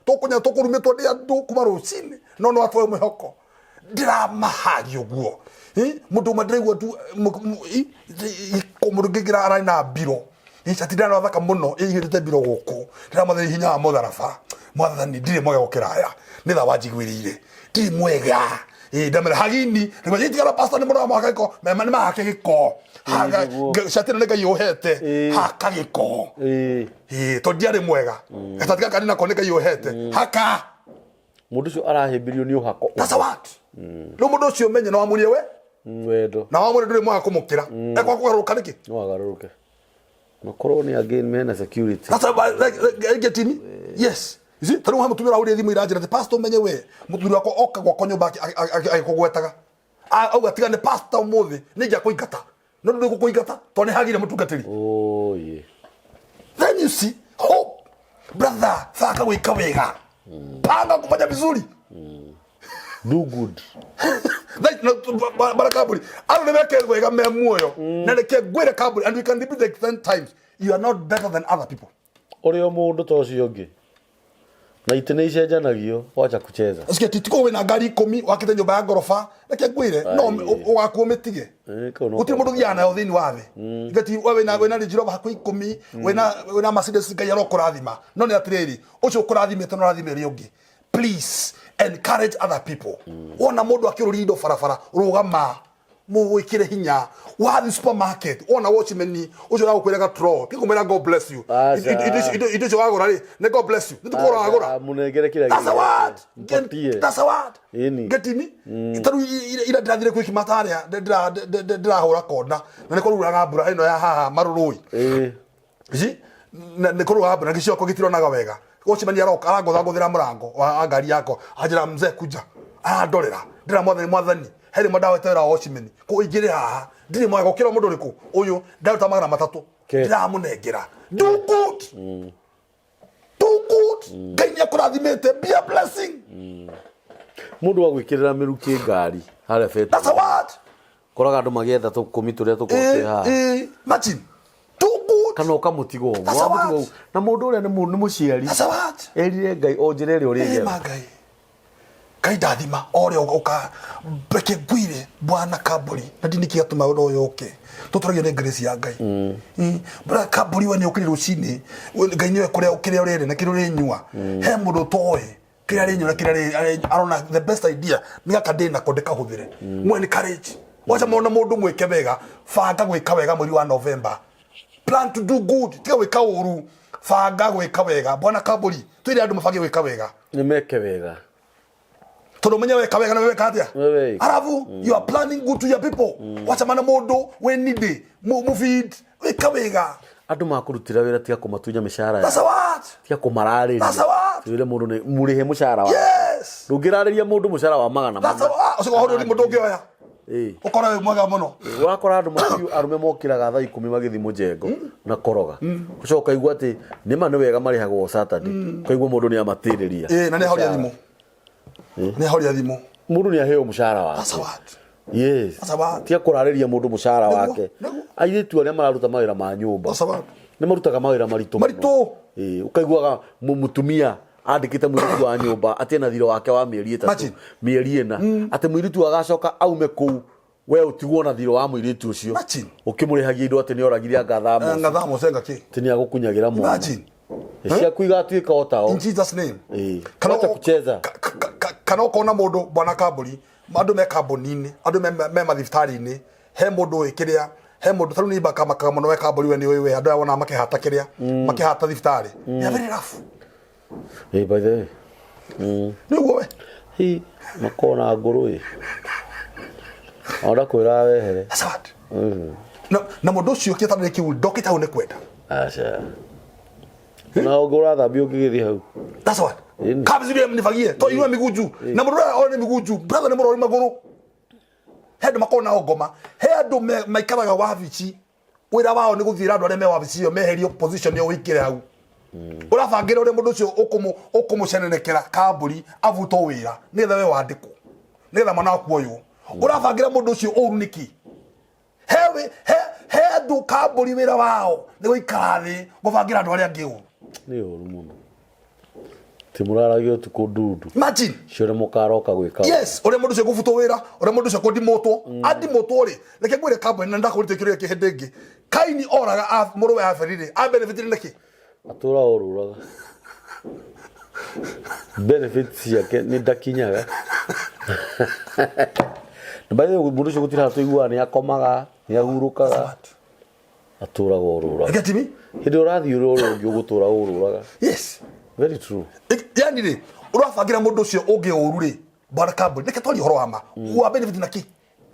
Speaker 2: tũkũnya tũkũrumĩtwo nĩ andũ kuma rũcinĩ no no atwae mwĩhoko ndiramahagi ũguo. Mũndũ ũmwe ndĩraigua tu mũndũ ũngĩ ararĩ na mbiro cati ndĩrana thaka mũno ĩihĩrĩte mbiro gũkũ ndĩramwathani hinya wa mũtharaba mwathani ndirĩ mwega gũkĩra aya nĩ tha wanjiguĩrĩire ndirĩ mwega. Ndamera hagini tigara pastor nĩ mũndũ wa mũhaka gĩko mema nĩ mahake gĩko. Haga
Speaker 1: Nĩguo.
Speaker 2: Cati ĩno nĩ Ngai ũhete. Haka gĩko. Tondũ ndiarĩ mwega gacati gaka nĩ nako nĩ Ngai ũhete haka.
Speaker 1: Mũndũ ũcio arahĩmbĩrio nĩ ũhako.
Speaker 2: That's a word. Rĩu mũndũ ũcio menye no amurie we.
Speaker 1: Wendo.
Speaker 2: Na wamũria ndũrĩ mwega kũmũkĩra ekwa kũgarũrũka nĩkĩ.
Speaker 1: No agarũrũke. Makorwo nĩ angĩ mena security.
Speaker 2: That's a like, get me? Yes. You see, tarĩu he mũtumia ũrahũrire thimũ iranjĩra atĩ pastor ũmenye we mũthuri wakwa oka gwakwa nyũmba agĩkũgwetaga. Auga tiga nĩ pastor ũmũthĩ nĩ ingĩakũingata. No ndũrĩ gũkũingata tondũ nĩ hagire mũtungatĩri.
Speaker 1: Oh, yeah.
Speaker 2: Then you see hope. Brother, thaka gwĩka wega. Panga kufanya vizuri.
Speaker 1: Do good.
Speaker 2: Bara kambuni andũ nĩ meke wega me muoyo na reke ngwĩre kambuni and we can repeat like 10 times, you are not better than other people.
Speaker 1: Ũrĩ o mũndũ ta ũcio ũngĩ. Na itĩ nĩ icenjanagio wacha kucheza.
Speaker 2: Sikia titiko wĩna ngari 10 wakĩte nyũmba ya ngoroba reke ngwĩre no
Speaker 1: Ai.
Speaker 2: ũgakuo mĩtige.
Speaker 1: Kau no
Speaker 2: Gũtirĩ mũndũ ũthiaga nayo thĩinĩ wa thĩ ngati we wĩna Range Rover hakuhĩ 10 wĩna Mercedes Ngai arokũrathima no nĩ atĩrĩrĩ ũcio ũkũrathimĩte no ũrathime ũrĩa ũngĩ. Please encourage other people. Wona mũndũ akĩũrũria indo barabara rũgama mũgwĩkĩre hinya. Wathiĩ supermarket wona watchman ũcio ũragũkwĩra gatro kĩkũmwĩra God bless you.
Speaker 1: Aca.
Speaker 2: Indo icio wagũra rĩ nĩ God bless you nĩ tũkũgũra wagũra.
Speaker 1: Mũnengere kĩrĩa
Speaker 2: That's a
Speaker 1: gĩake.
Speaker 2: word.
Speaker 1: Mpatie.
Speaker 2: That's a word.
Speaker 1: Ĩni.
Speaker 2: Get me? Tarĩu ira ndĩrathire kwĩ kimata harĩa ndĩrahũra kona na nĩ kũruraga mbura ĩno ya haha marũrũi. Ici na nĩ kũruraga mbura gĩcioko gĩtironaga wega. Watchman aroka arangũthangũthĩra mũrango wa ngari yakwa anjĩra mzee kuja arandorera ndĩra mwathani mwathani he rĩmwe ndawete wĩra wa watchman kũ ingĩrĩ haha ndirĩ mwega gũkĩra mũndũ ũrĩkũ ũyũ ndaruta 300 ndĩramũnengera. Do good. Do good. Ngai nĩ akũrathimĩte. Be a blessing.
Speaker 1: Mũndũ wa gwĩkĩrĩra mĩrukĩ ngari harĩa betũrũ.
Speaker 2: That's a word.
Speaker 1: Koraga andũ magĩetha tũkũmi tũrĩa tũkorwo twĩ haha.
Speaker 2: Imagine. Do good. good.
Speaker 1: Kana ũkamũtiga ũguo.
Speaker 2: That's a
Speaker 1: Wamũtiga
Speaker 2: what?
Speaker 1: ũguo. Na mũndũ ũrĩa nĩ mũciari.
Speaker 2: That's a what?
Speaker 1: Erire Ngai o njĩra ĩrĩa
Speaker 2: Ĩ
Speaker 1: ũrĩgera.
Speaker 2: ma Ngai. Ngai ndathima o ũrĩa ũka reke ngwire bwana Kambũri na ndini kĩ gatũma ũndũ ũyũ ũke tũtũragio nĩ grace ya Ngai. Bwana Kambũri we nĩ ũkĩrĩ rũcinĩ Ngai nĩwe kũrĩa kĩrĩa ũrĩrĩ na kĩrĩa ũrĩnyua. He mũndũ ũtoĩ kĩrĩa arĩnyua na kĩrĩa arona the best idea nĩ gaka ndĩ nako ndĩkahũthĩre. Mwe nĩ courage. Wacha mona mũndũ mwĩke wega, banga gwĩka wega mweri wa November. Plan to do good, tiga gwĩka ũru, banga gwĩka wega. Bwana Kambũri, twĩre andũ mabange gwĩka wega.
Speaker 1: Nĩ meke wega.
Speaker 2: Tondu menye weka wega na weka atia.
Speaker 1: We weka.
Speaker 2: Arabu, you are planning good to your people. Wacemana mundu we need mu feed weka wega.
Speaker 1: Andũ makũrutĩra wĩra tiga kũmatunya mĩcara
Speaker 2: That's a
Speaker 1: yao.
Speaker 2: what?
Speaker 1: Tiga kũmararĩria.
Speaker 2: That's a what?
Speaker 1: Wĩre mũndũ nĩ mũrĩhe mũcara wake.
Speaker 2: Yes.
Speaker 1: Ndũngĩrarĩria mũndũ mũcara wa magana
Speaker 2: That's a
Speaker 1: mana.
Speaker 2: what? Ucio wahũrwo ni mundu ũngĩoya.
Speaker 1: Ĩĩ.
Speaker 2: Ũkore wĩ mwega mũno.
Speaker 1: Ũrakora andũ macio arũme mokĩraga thaa ikũmi magĩthiĩ mũjengo na koroga. Ũcoka ũkaigua atĩ nĩma nĩ wega marĩhagwo Saturday. Ũkaigua mũndũ nĩ amatĩrĩria.
Speaker 2: Ĩĩ, na nĩ ahoria thimũ. Nĩ ahoria thimũ.
Speaker 1: Mũndũ nĩ aheo mũcara wake.
Speaker 2: That's a what?
Speaker 1: Yes.
Speaker 2: That's a what?
Speaker 1: Tiga kũrarĩria mũndũ mũcara
Speaker 2: Nĩguo,
Speaker 1: wake.
Speaker 2: nĩguo.
Speaker 1: Airĩtu arĩa mararuta mawĩra ma nyũmba.
Speaker 2: That's a what?
Speaker 1: Nĩ marutaga mawĩra maritũ mũno.
Speaker 2: Maritũ.
Speaker 1: Ĩĩ, ũkaiguaga mũtumia andĩkĩte mũirĩtu wa nyũmba atĩ ena thirĩ wake wa mĩeri ĩtatũ,
Speaker 2: Imagine.
Speaker 1: mĩeri ĩna, atĩ mũirĩtu agacoka aume kũu we ũtigwo na thirĩ wa mũirĩtu ũcio.
Speaker 2: Imagine.
Speaker 1: Ũkĩmũrĩhagia indo atĩ nĩ oragire anga thaa moja.
Speaker 2: Ngathaa mocenga kĩ?
Speaker 1: Atĩ nĩ agũkunyagĩra mwana.
Speaker 2: Imagine.
Speaker 1: Ciaku igatuĩka o tao.
Speaker 2: In Jesus name.
Speaker 1: Ĩĩ.
Speaker 2: Kana
Speaker 1: Wacha kucheza.
Speaker 2: Kana ũkona mũndũ bwana Kambũri, andũ me kambuni-inĩ, andũ me mathibitarĩ-inĩ, he mũndũ ũĩ kĩrĩa, he mũndũ tarĩu niĩ makamakaga mũno we Kambũri we nĩ ũĩ we, andũ aya wonaga makĩhata kĩrĩa, makĩhata thibitarĩ. They are very rough.
Speaker 1: Ĩĩ, by the way.
Speaker 2: Nĩ ũguo we.
Speaker 1: Hi, makona ngũrũ ĩ. Ona kwĩra wehere.
Speaker 2: That's what. Na mũndũ ũcio kĩtarĩ kĩu ndokĩte hau nĩ kwenda.
Speaker 1: Aca. Na ũngĩ ũrathambia ũngĩgĩthiĩ hau.
Speaker 2: That's what.
Speaker 1: Ĩni.
Speaker 2: Kaa vizuri mnifagie. To inua miguu juu. Na mũndũ ũrĩa one miguu juu, brother nĩ mũrwaru magũrũ. He andũ makoragwo na ngoma. He andũ maikaraga wabici. Wĩra wao nĩ gũthiĩra andũ arĩa me wabici ĩyo meherio position ĩyo wĩikĩre hau. Ũrabangĩra ũrĩa mũndũ ũcio ũkũmũcenenekera kambũri abutwo wĩra nĩgetha we wandĩkwo. Nĩgetha mwana waku oywo. Ũrabangĩra mũndũ ũcio ũru nĩkĩ? He andũ kambũri wĩra wao nĩ gũikara thĩ gũbangĩra andũ arĩa angĩ ũru.
Speaker 1: Nĩ ũru mũno. Ti mũraragia ũtukũ ndundu.
Speaker 2: Imagine.
Speaker 1: Cio nĩ mũkaroka gwĩka.
Speaker 2: Yes, ũrĩa mũndũ ũcio gũbutwo wĩra, ũrĩa mũndũ ũcio kũndimũtwo, andimũtwo rĩ, reke ngwĩre kambũni na ndakũrĩte kĩũria kĩ hĩndĩ ĩngĩ. Kaini oraga mũrũ wa Abeli rĩ, abenefitire nĩkĩ?
Speaker 1: Atũra ũrũraga. Benefits ciake nĩ ndakinyaga. Na by the way, mũndũ ũcio gũtirĩ handũ tũiguaga nĩ akomaga, nĩ ahurũkaga. Atũraga ũrũraga.
Speaker 2: Get me?
Speaker 1: Hĩndĩ ũrathiĩ ũrĩa ũrĩa ũngĩ ũgũtũra ũrũraga.
Speaker 2: Yes.
Speaker 1: Very true.
Speaker 2: Yani rĩ, ũrabangĩra mũndũ ũcio ũngĩ ũru rĩ, bwana kambũni, reke twarie ũhoro wa ma. Wa benefit na kĩ?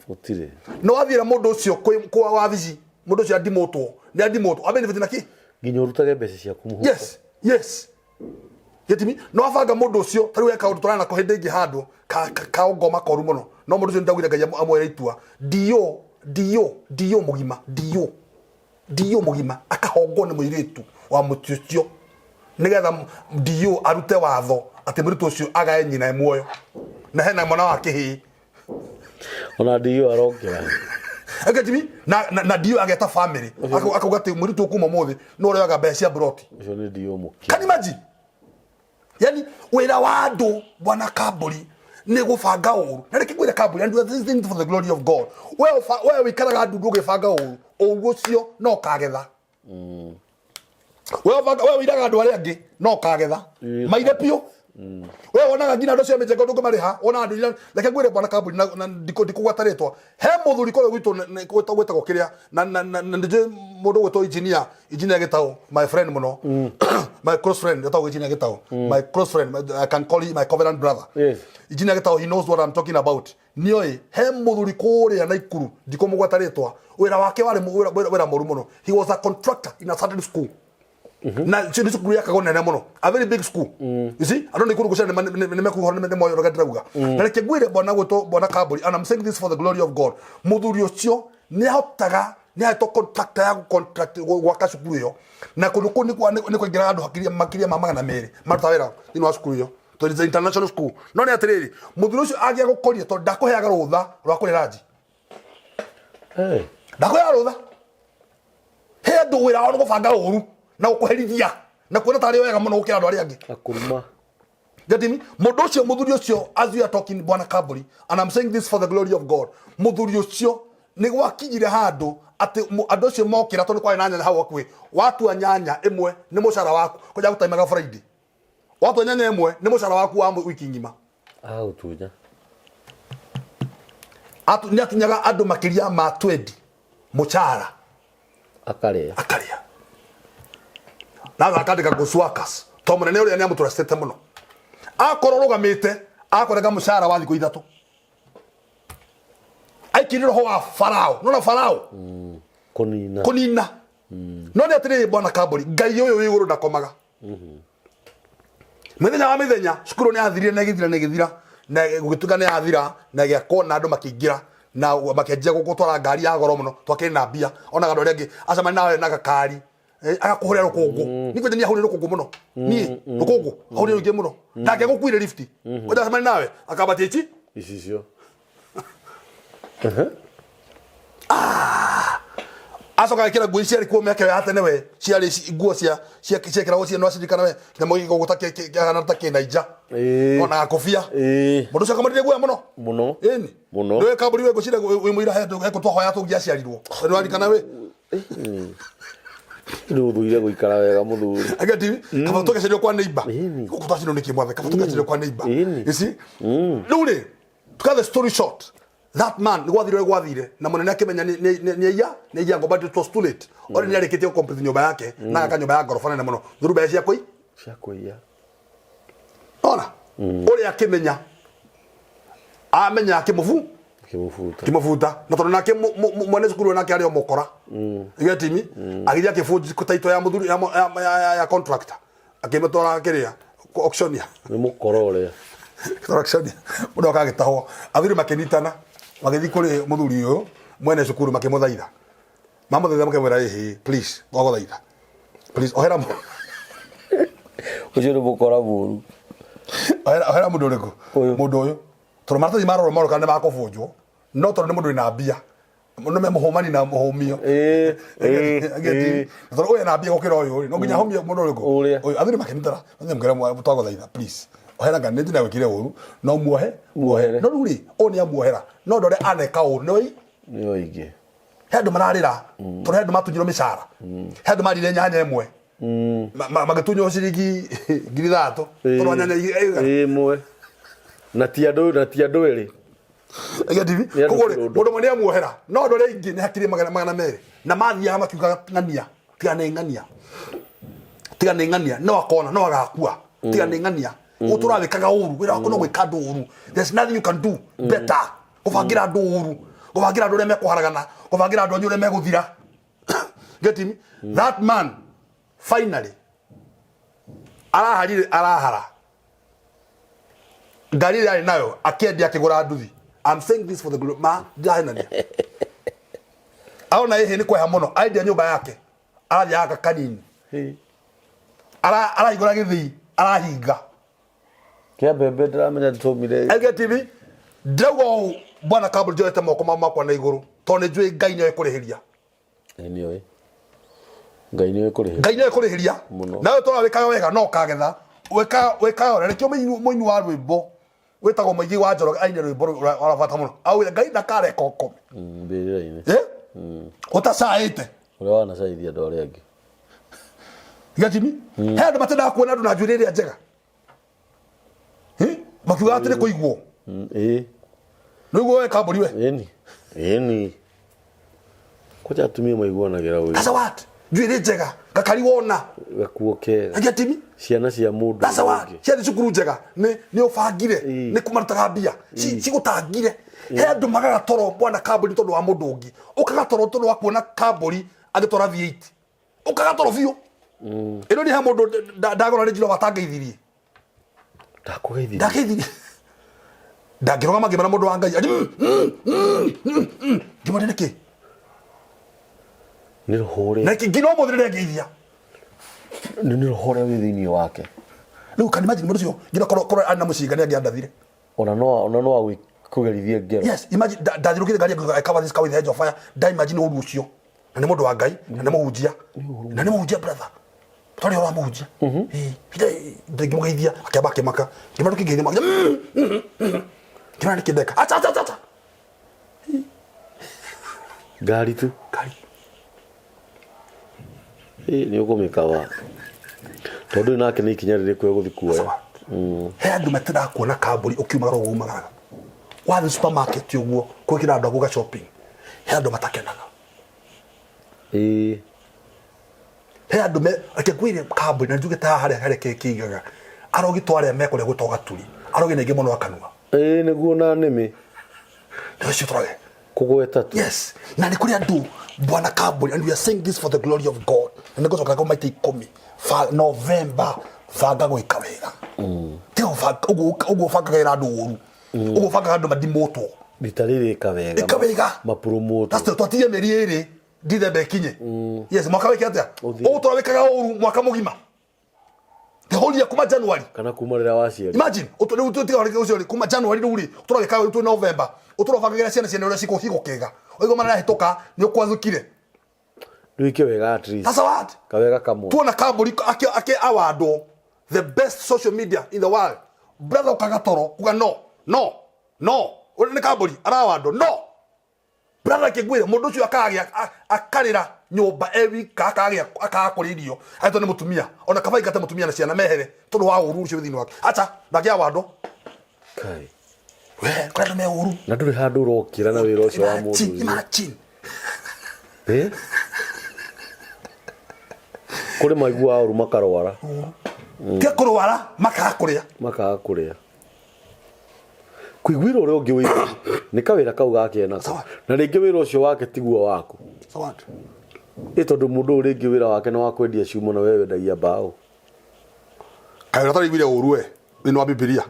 Speaker 1: Gũtirĩ.
Speaker 2: No wathiĩra mũndũ ũcio kwa wabici, mũndũ ũcio andimũtwo, nĩ andimũtwo, wa benefit na kĩ?
Speaker 1: Nginya ũrutage mbeca ciaku mũhuko.
Speaker 2: Yes, yes. Get me? No wabanga mũndũ ũcio, ta rĩu he kaũndũ tũrarĩ nako hĩndĩ ĩngĩ handũ, ka ngoma koru mũno. No mũndũ ũcio nĩndaugire Ngai amwĩre itua. Dio, dio, dio mũgima, dio. Dio mũgima, akahongwo nĩ mũirĩtu wa mũciĩ ũcio. Nĩgetha dio arute watho atĩ mũirĩtu ũcio agae nyina e muoyo. Na hena mwana wa kĩhĩĩ.
Speaker 1: Ona dio arokĩra.
Speaker 2: Get me? Na dio ageta family. Akauga atĩ mũirĩtu ũyũ kuma ũmũthĩ nĩ ũrĩoyaga mbeca cia mburoti.
Speaker 1: Ũcio nĩ dio mũkĩ.
Speaker 2: Can you imagine? Yani wĩra wa andũ bwana Kambũri nĩ gũbanga ũru. Na reke ngwĩre Kambũri, and this thing for the glory of God. We wĩikaraga ndundu ũgĩbanga ũru, ũru ũcio no ũkagetha. We wĩiraga andũ arĩa angĩ no ũkagetha. Maire biũ. We wonaga nginya andũ acio a mĩjengo ndũngĩmarĩha, wonaga andũ ira, reke ngwĩre bwana Kambũri na ndikũgweta rĩtwa. He mũthuri kũrĩa gwitũ gwĩtagwo kĩrĩa, na nĩnjũĩ mũndũ ũgwĩtwo engineer, engineer Gĩtaũ, my friend mũno. My close friend, etagwo engineer Gĩtaũ. My close friend, I can call him my covenant brother.
Speaker 1: Yes.
Speaker 2: Engineer Gĩtaũ, he knows what I'm talking about. Nĩoĩ, he mũthuri kũrĩa Naikuru, ndikũmũgweta rĩtwa. Wĩra wake warĩ wĩra mũru mũno. He was a contractor in a certain school. Na cio nĩ cukuru yakagwo nene mũno, a very big school. You see, andũ Naikuru gũcera nĩ mekuga nĩ moĩ ũrĩa ndĩrauga. Na reke ngwĩre bwana gwĩtwo bwana Kambũri, and I'm saying this for the glory of God. Mũthuri ũcio nĩ ahotaga, nĩ ahetwo contractor ya gũ-contract gwaka cukuru ĩyo. Na kũndũ kũu nĩ kwaingĩraga andũ makĩria ma magana merĩ marutaga wĩra thĩinĩ wa cukuru ĩyo. Tondũ it's an international school. No nĩ atĩrĩrĩ, mũthuri ũcio angĩagũkorire tondũ ndakũheaga rũtha rwa kũrĩa ranji.
Speaker 1: Hey.
Speaker 2: Ndakũheaga rũtha. He andũ wĩra wao nĩ gũbanga ũru na gũkũherithia na kuona tarĩ wega mũno gũkĩra andũ arĩa angĩ.
Speaker 1: Na kũruma.
Speaker 2: Getting me? Mũndũ ũcio, mũthuri ũcio, as we are talking, Bwana Kaburi, and I'm saying this for the glory of God, mũthuri ũcio nĩ gwakinyire handũ atĩ andũ acio mokĩra, tondũ kwarĩ na nyanya hau hakuhĩ, watua nyanya ĩmwe nĩ mũcara waku, kũnja gũtaimaga Friday, watua nyanya ĩmwe nĩ mũcara waku wa wiki ng'ima.
Speaker 1: Agagũtunya.
Speaker 2: Nĩ atunyaga andũ makĩria ma 20 mũcara.
Speaker 1: Akarĩa.
Speaker 2: Akarĩa na akandĩka goods workers, to mũnene ũrĩa nĩ amũtũracĩte mũno, akorwo rũgamĩte akorenga mũcara wa thikũ 3, aikiri roho wa Farao, nona Farao.
Speaker 1: Kũnina.
Speaker 2: Kũnina. No nĩ atĩrĩrĩ, Bwana Kambũri, Ngai ũyũ wĩ igũrũ ndakomaga. Mĩthenya wa mĩthenya cukuru nĩ yathirire na ĩgĩthira na ĩgĩthira na gũgĩtuĩka nĩ yathira na ĩgĩakwo na andũ makĩingĩra na makĩanjia gũtwara ngari ya goro mũno, twakĩrĩ na mbia. Onaga andũ arĩa angĩ acemania nawe na gakari, agakũhũrĩra rũkũngũ. Nĩ kwenda niĩ ahũrĩre rũkũngũ mũno, niĩ rũkũngũ ahũrĩre rũingĩ mũno, ndangĩgũkuire lift kwenda acemania nawe akambatia ici.
Speaker 1: Icicio.
Speaker 2: Acoka agĩkĩra nguo ici ciarĩ kuo mĩaka ĩyo ya tene, we ciarĩ nguo cia ciekĩragwo cia nĩwacirikana we kĩnyamũ gĩkĩ ta kĩhana ta kĩnaija ona gakobia. Mũndũ ũcio akamũrire guoya mũno.
Speaker 1: Mũno.
Speaker 2: Ĩni.
Speaker 1: Mũno.
Speaker 2: Ndũĩ kambũri we, ngwĩciria wĩ mũira he handũ twahoya tũngĩaciarirwo, nĩwarikana we?
Speaker 1: Nĩ ũthũire gũikara wega mũthuri.
Speaker 2: Ageti kaba tũgĩcario kwa neighbor.
Speaker 1: Ĩni.
Speaker 2: Gũkũ twacinwo nĩkĩ mwathe, kaba tũgĩcario kwa neighbor.
Speaker 1: Ĩni.
Speaker 2: You see, rĩu rĩ, to cut the story short, that man nĩ gwathire gwathire na mũnene akĩmenya nĩ aiya ngo, but it was too late already. Nĩ arĩkĩtie gũcomplete nyũmba yake na agaka nyũmba ya ngoroba nene mũno thuru mbeca cia kũi
Speaker 1: Cia kũiya.
Speaker 2: Ona ũrĩa akĩmenya, amenya akĩmũbu
Speaker 1: Kĩmũbuta.
Speaker 2: Kĩmũbuta, na tondũ nake mwene cukuru nake arĩ o mũkora, get me, agĩthiĩ akĩbunja taito ya mũthuri ya contractor, akĩmĩtwara kĩrĩa auctionia.
Speaker 1: Nĩ mũkora ũrĩa.
Speaker 2: Auctionia, mũndũ akagĩtahwo. Athuri makĩnyitana, magĩthiĩ kũrĩ mũthuri ũyũ mwene cukuru, makĩmũthaitha, mamũthaitha, makĩmwĩra, "Ĩhĩ, please, twagũthaitha, please ohera
Speaker 1: Ũcio nĩ mũkora mũru.
Speaker 2: Ohera mũndũ ũrĩkũ?"
Speaker 1: Ũyũ.
Speaker 2: Mũndũ ũyũ, tondũ maratathi marorwo marwo kana nĩ makũbunjwo, no tondũ nĩ mũndũ wĩna mbia nĩ me mũhũmani na mũhũmio. Tondũ ũyũ ena mbia gũkĩra ũyũ rĩ, no nginya ahũmie mũndũ ũrĩkũ?
Speaker 1: Ũrĩa.
Speaker 2: Ũyũ. Athuri makĩnyitana, makĩmwĩra, "Twagũthaitha, please ohera, ngai nĩ njĩra gwĩkire ũru, no muohe."
Speaker 1: Muohere.
Speaker 2: No rĩu rĩ, ũyũ nĩ amuohera, no andũ arĩa aneka ũru nĩ
Speaker 1: Nĩ oingĩ.
Speaker 2: He andũ mararĩra tondũ he andũ matunyirwo mĩcara, he andũ marire nyanya ĩmwe, magĩtunywo ciringi 3,000 tondũ wa nyanya ĩigana.
Speaker 1: Ĩmwe. Na ti andũ erĩ.
Speaker 2: Getivi.
Speaker 1: Nĩ andũ
Speaker 2: Koguo rĩ,
Speaker 1: kĩrũndo.
Speaker 2: mũndũ ũmwe nĩ amuohera, no andũ arĩa aingĩ nĩ hakiri 200 na mathiaga makiugaga, "Ng'ania, tiga nĩ ng'ania, tiga nĩ ng'ania, no akona no agakua, tiga nĩ ng'ania." Ũtũraga wĩkaga ũru, wĩra waku no gwĩka andũ ũru. There's nothing you can do better. Gũbangĩra andũ ũru, gũbangĩra andũ ũrĩa mekũharagana, gũbangĩra andũ anyu ũrĩa megũthira. Get me? That man finally araharire, arahara ngari ĩrĩa arĩ nayo, akĩendia, akĩgũra nduthi. I'm saying this for the glory, ma ndirahenania. Aona ĩhĩ nĩ kweha mũno, aendia nyũmba yake, arathiĩ aka kanini. Arahingũra gĩthĩi, arahinga.
Speaker 1: Kĩa mbembe ndĩramenya tũmire.
Speaker 2: LKTV, ndĩrauga ũũ, Bwana Kabul, njoete moko makwa na igũrũ tondũ nĩ njũĩ Ngai nĩoĩ kũrĩhĩria.
Speaker 1: Nĩ oĩ. Ngai nĩ oĩ kũrĩhĩria.
Speaker 2: Ngai nĩoĩ kũrĩhĩria.
Speaker 1: Mũno.
Speaker 2: Nawe tũra wĩkaga wega no ũkagetha, wĩkaga ũrĩa. Nĩkĩo mũini wa rwĩmbo wĩtagwo Mũingĩ wa Njoroge aine rwĩmbo rwa bata mũno, augire Ngai ndakareka ũkome
Speaker 1: Mbĩrĩra-inĩ.
Speaker 2: Eh? Ũtacaĩte.
Speaker 1: Ũrĩa wanacaithia andũ arĩa angĩ.
Speaker 2: Gatimi, he andũ matendaga kuona andũ na njuĩrĩ ĩrĩa njega. Makiugaga atĩ nĩ kũigwo.
Speaker 1: Ĩĩ.
Speaker 2: Nĩguo we kambũri we.
Speaker 1: Ĩni. Ĩni. Kwanja atumia maiguanagĩra ũiru.
Speaker 2: That's what njuĩrĩ njega gakari wona.
Speaker 1: Gakuo kega.
Speaker 2: Gatimi.
Speaker 1: Ciana cia mũndũ
Speaker 2: That's what
Speaker 1: ũngĩ.
Speaker 2: ciathiĩ cukuru njega nĩ ũbangire. Nĩ kũmarutaga mbia. Cigũtangire. He andũ magaga toro, bwana kambũri, tondũ wa mũndũ ũngĩ. Ũkaga toro tondũ wa kuona kambũri agĩtwara V8, ũkaga toro biũ. Ĩno nĩ he mũndũ ndagũra nĩ njira watangeithirie.
Speaker 1: Ndakũgeithirie.
Speaker 2: Ndageithirie, ndangĩrũgama ngĩmera mũndũ wa Ngai ati, Ngĩmwĩra nĩkĩ?
Speaker 1: Nĩ roho ũrĩa.
Speaker 2: Na nginya ũmũthĩ nĩngeithia.
Speaker 1: Nĩ roho ũrĩa wĩ thĩinĩ wake.
Speaker 2: Rĩu can imagine mũndũ ũcio nginya korwo arĩ na mũcinga nĩ angĩandathire.
Speaker 1: Ona no agwĩkũgerithie ngero.
Speaker 2: Yes, imagine ndathiũrũkire ngari, I cover this car with the hedge of fire. Nda imagine ũru ũcio. Na nĩ mũndũ wa Ngai, na nĩ mũhunjia, na nĩ mũhunjia, brother, twarĩ ũhoro wa mũhunjia. Ĩ, ndingĩmũgeithia, akĩamba akĩmaka, ngĩmera ndũkĩngeithia, makĩamba ngĩmera nĩkĩ ndeka, acha acha acha acha.
Speaker 1: Ngari tu.
Speaker 2: Ngari.
Speaker 1: Ĩ, nĩ ũkũmĩkawa tondũ nake nĩ ikinya rĩrĩkũ egũthiĩ kuoya.
Speaker 2: He andũ matendaga kuona kambũri ũkiumagara ũguo umagaraga, wathiĩ supermarket ũguo gwĩkĩra andũ aguo ga shopping, he andũ matakenaga. He andũ me, reke ngwĩre, kambũri na njuge ta haha harĩa harĩa kĩigaga arogitwo arĩa mekũrĩa gwĩtwo gaturi, arogi nĩ aingĩ mũno akanua.
Speaker 1: Ĩ, nĩguo na nĩmĩ.
Speaker 2: Nĩ ũcio tũroge.
Speaker 1: Kũgweta tu.
Speaker 2: Yes, na nĩ kũrĩ andũ, bwana kambũri, and we are saying this for the glory of God, na nĩ ngũcoka maita 10. November, banga gwĩka wega. Tiga gũbanga ũguo, ũguo ũbangagĩra andũ ũru, ũguo ũbangaga andũ madimũtwo.
Speaker 1: Rita rĩrĩ ĩka wega.
Speaker 2: Ĩka wega.
Speaker 1: Mapromote.
Speaker 2: That's the twatigie mĩeri 2 Ndithemba ĩkinye. Yes, mwaka wĩke atĩa?
Speaker 1: Ũthiĩ.
Speaker 2: Ũgũtũra wĩkaga ũru mwaka mũgima, the whole year, kuma January.
Speaker 1: Kana kuma rĩrĩa waciari.
Speaker 2: Imagine, rĩu tiga rĩu ũcio rĩ, kuma January rĩu rĩ, ũtũra wĩkaga ũru twĩ November, ũtũra ũbangagĩra ciana ciene ũrĩa cigũkĩga ũigua mana yahĩtũka nĩ ũkwathũkire.
Speaker 1: Rĩu ĩke wega at least.
Speaker 2: That's a what.
Speaker 1: Kawega kamwe.
Speaker 2: Tuona kambũri akĩ awardwo the best social media in the world, brother, ũkaga toro kuga no, no, no, ũrĩa nĩ kambũri arawandwo, no brother, kĩngwĩre mũndũ ũcio akagĩa akarĩra nyũmba e wika, akagĩa akaga kũrĩa irio, agetwo nĩ mũtumia, ona kaba ingate mũtumia na ciana mehere tondũ wa ũru ũcio wĩ thĩinĩ wake. Acha ndangĩa wandwo.
Speaker 1: Kai.
Speaker 2: We kũrĩa andũ me ũru.
Speaker 1: Na ndũrĩ handũ ũrokĩra na wĩra ũcio wa mũndũ
Speaker 2: Imagine,
Speaker 1: ũcio.
Speaker 2: imagine.
Speaker 1: Eh? Kũrĩ maiguaga ũru makarwara.
Speaker 2: Tiga kũrwara, makaga kũrĩa.
Speaker 1: Makaga kũrĩa. Kũiguĩra ũrĩa ũngĩ ũiru nĩ kawĩra kau gake nako.
Speaker 2: Sawa.
Speaker 1: Na rĩngĩ wĩra ũcio wake tiguo waku.
Speaker 2: Sawa.
Speaker 1: Ĩ, tondũ mũndũ ũyũ rĩngĩ wĩra wake nĩ wa kwendia cuma na we wendagia mbaũ.
Speaker 2: Kaĩ ũtaraiguire ũru we thĩinĩ wa Bibilia,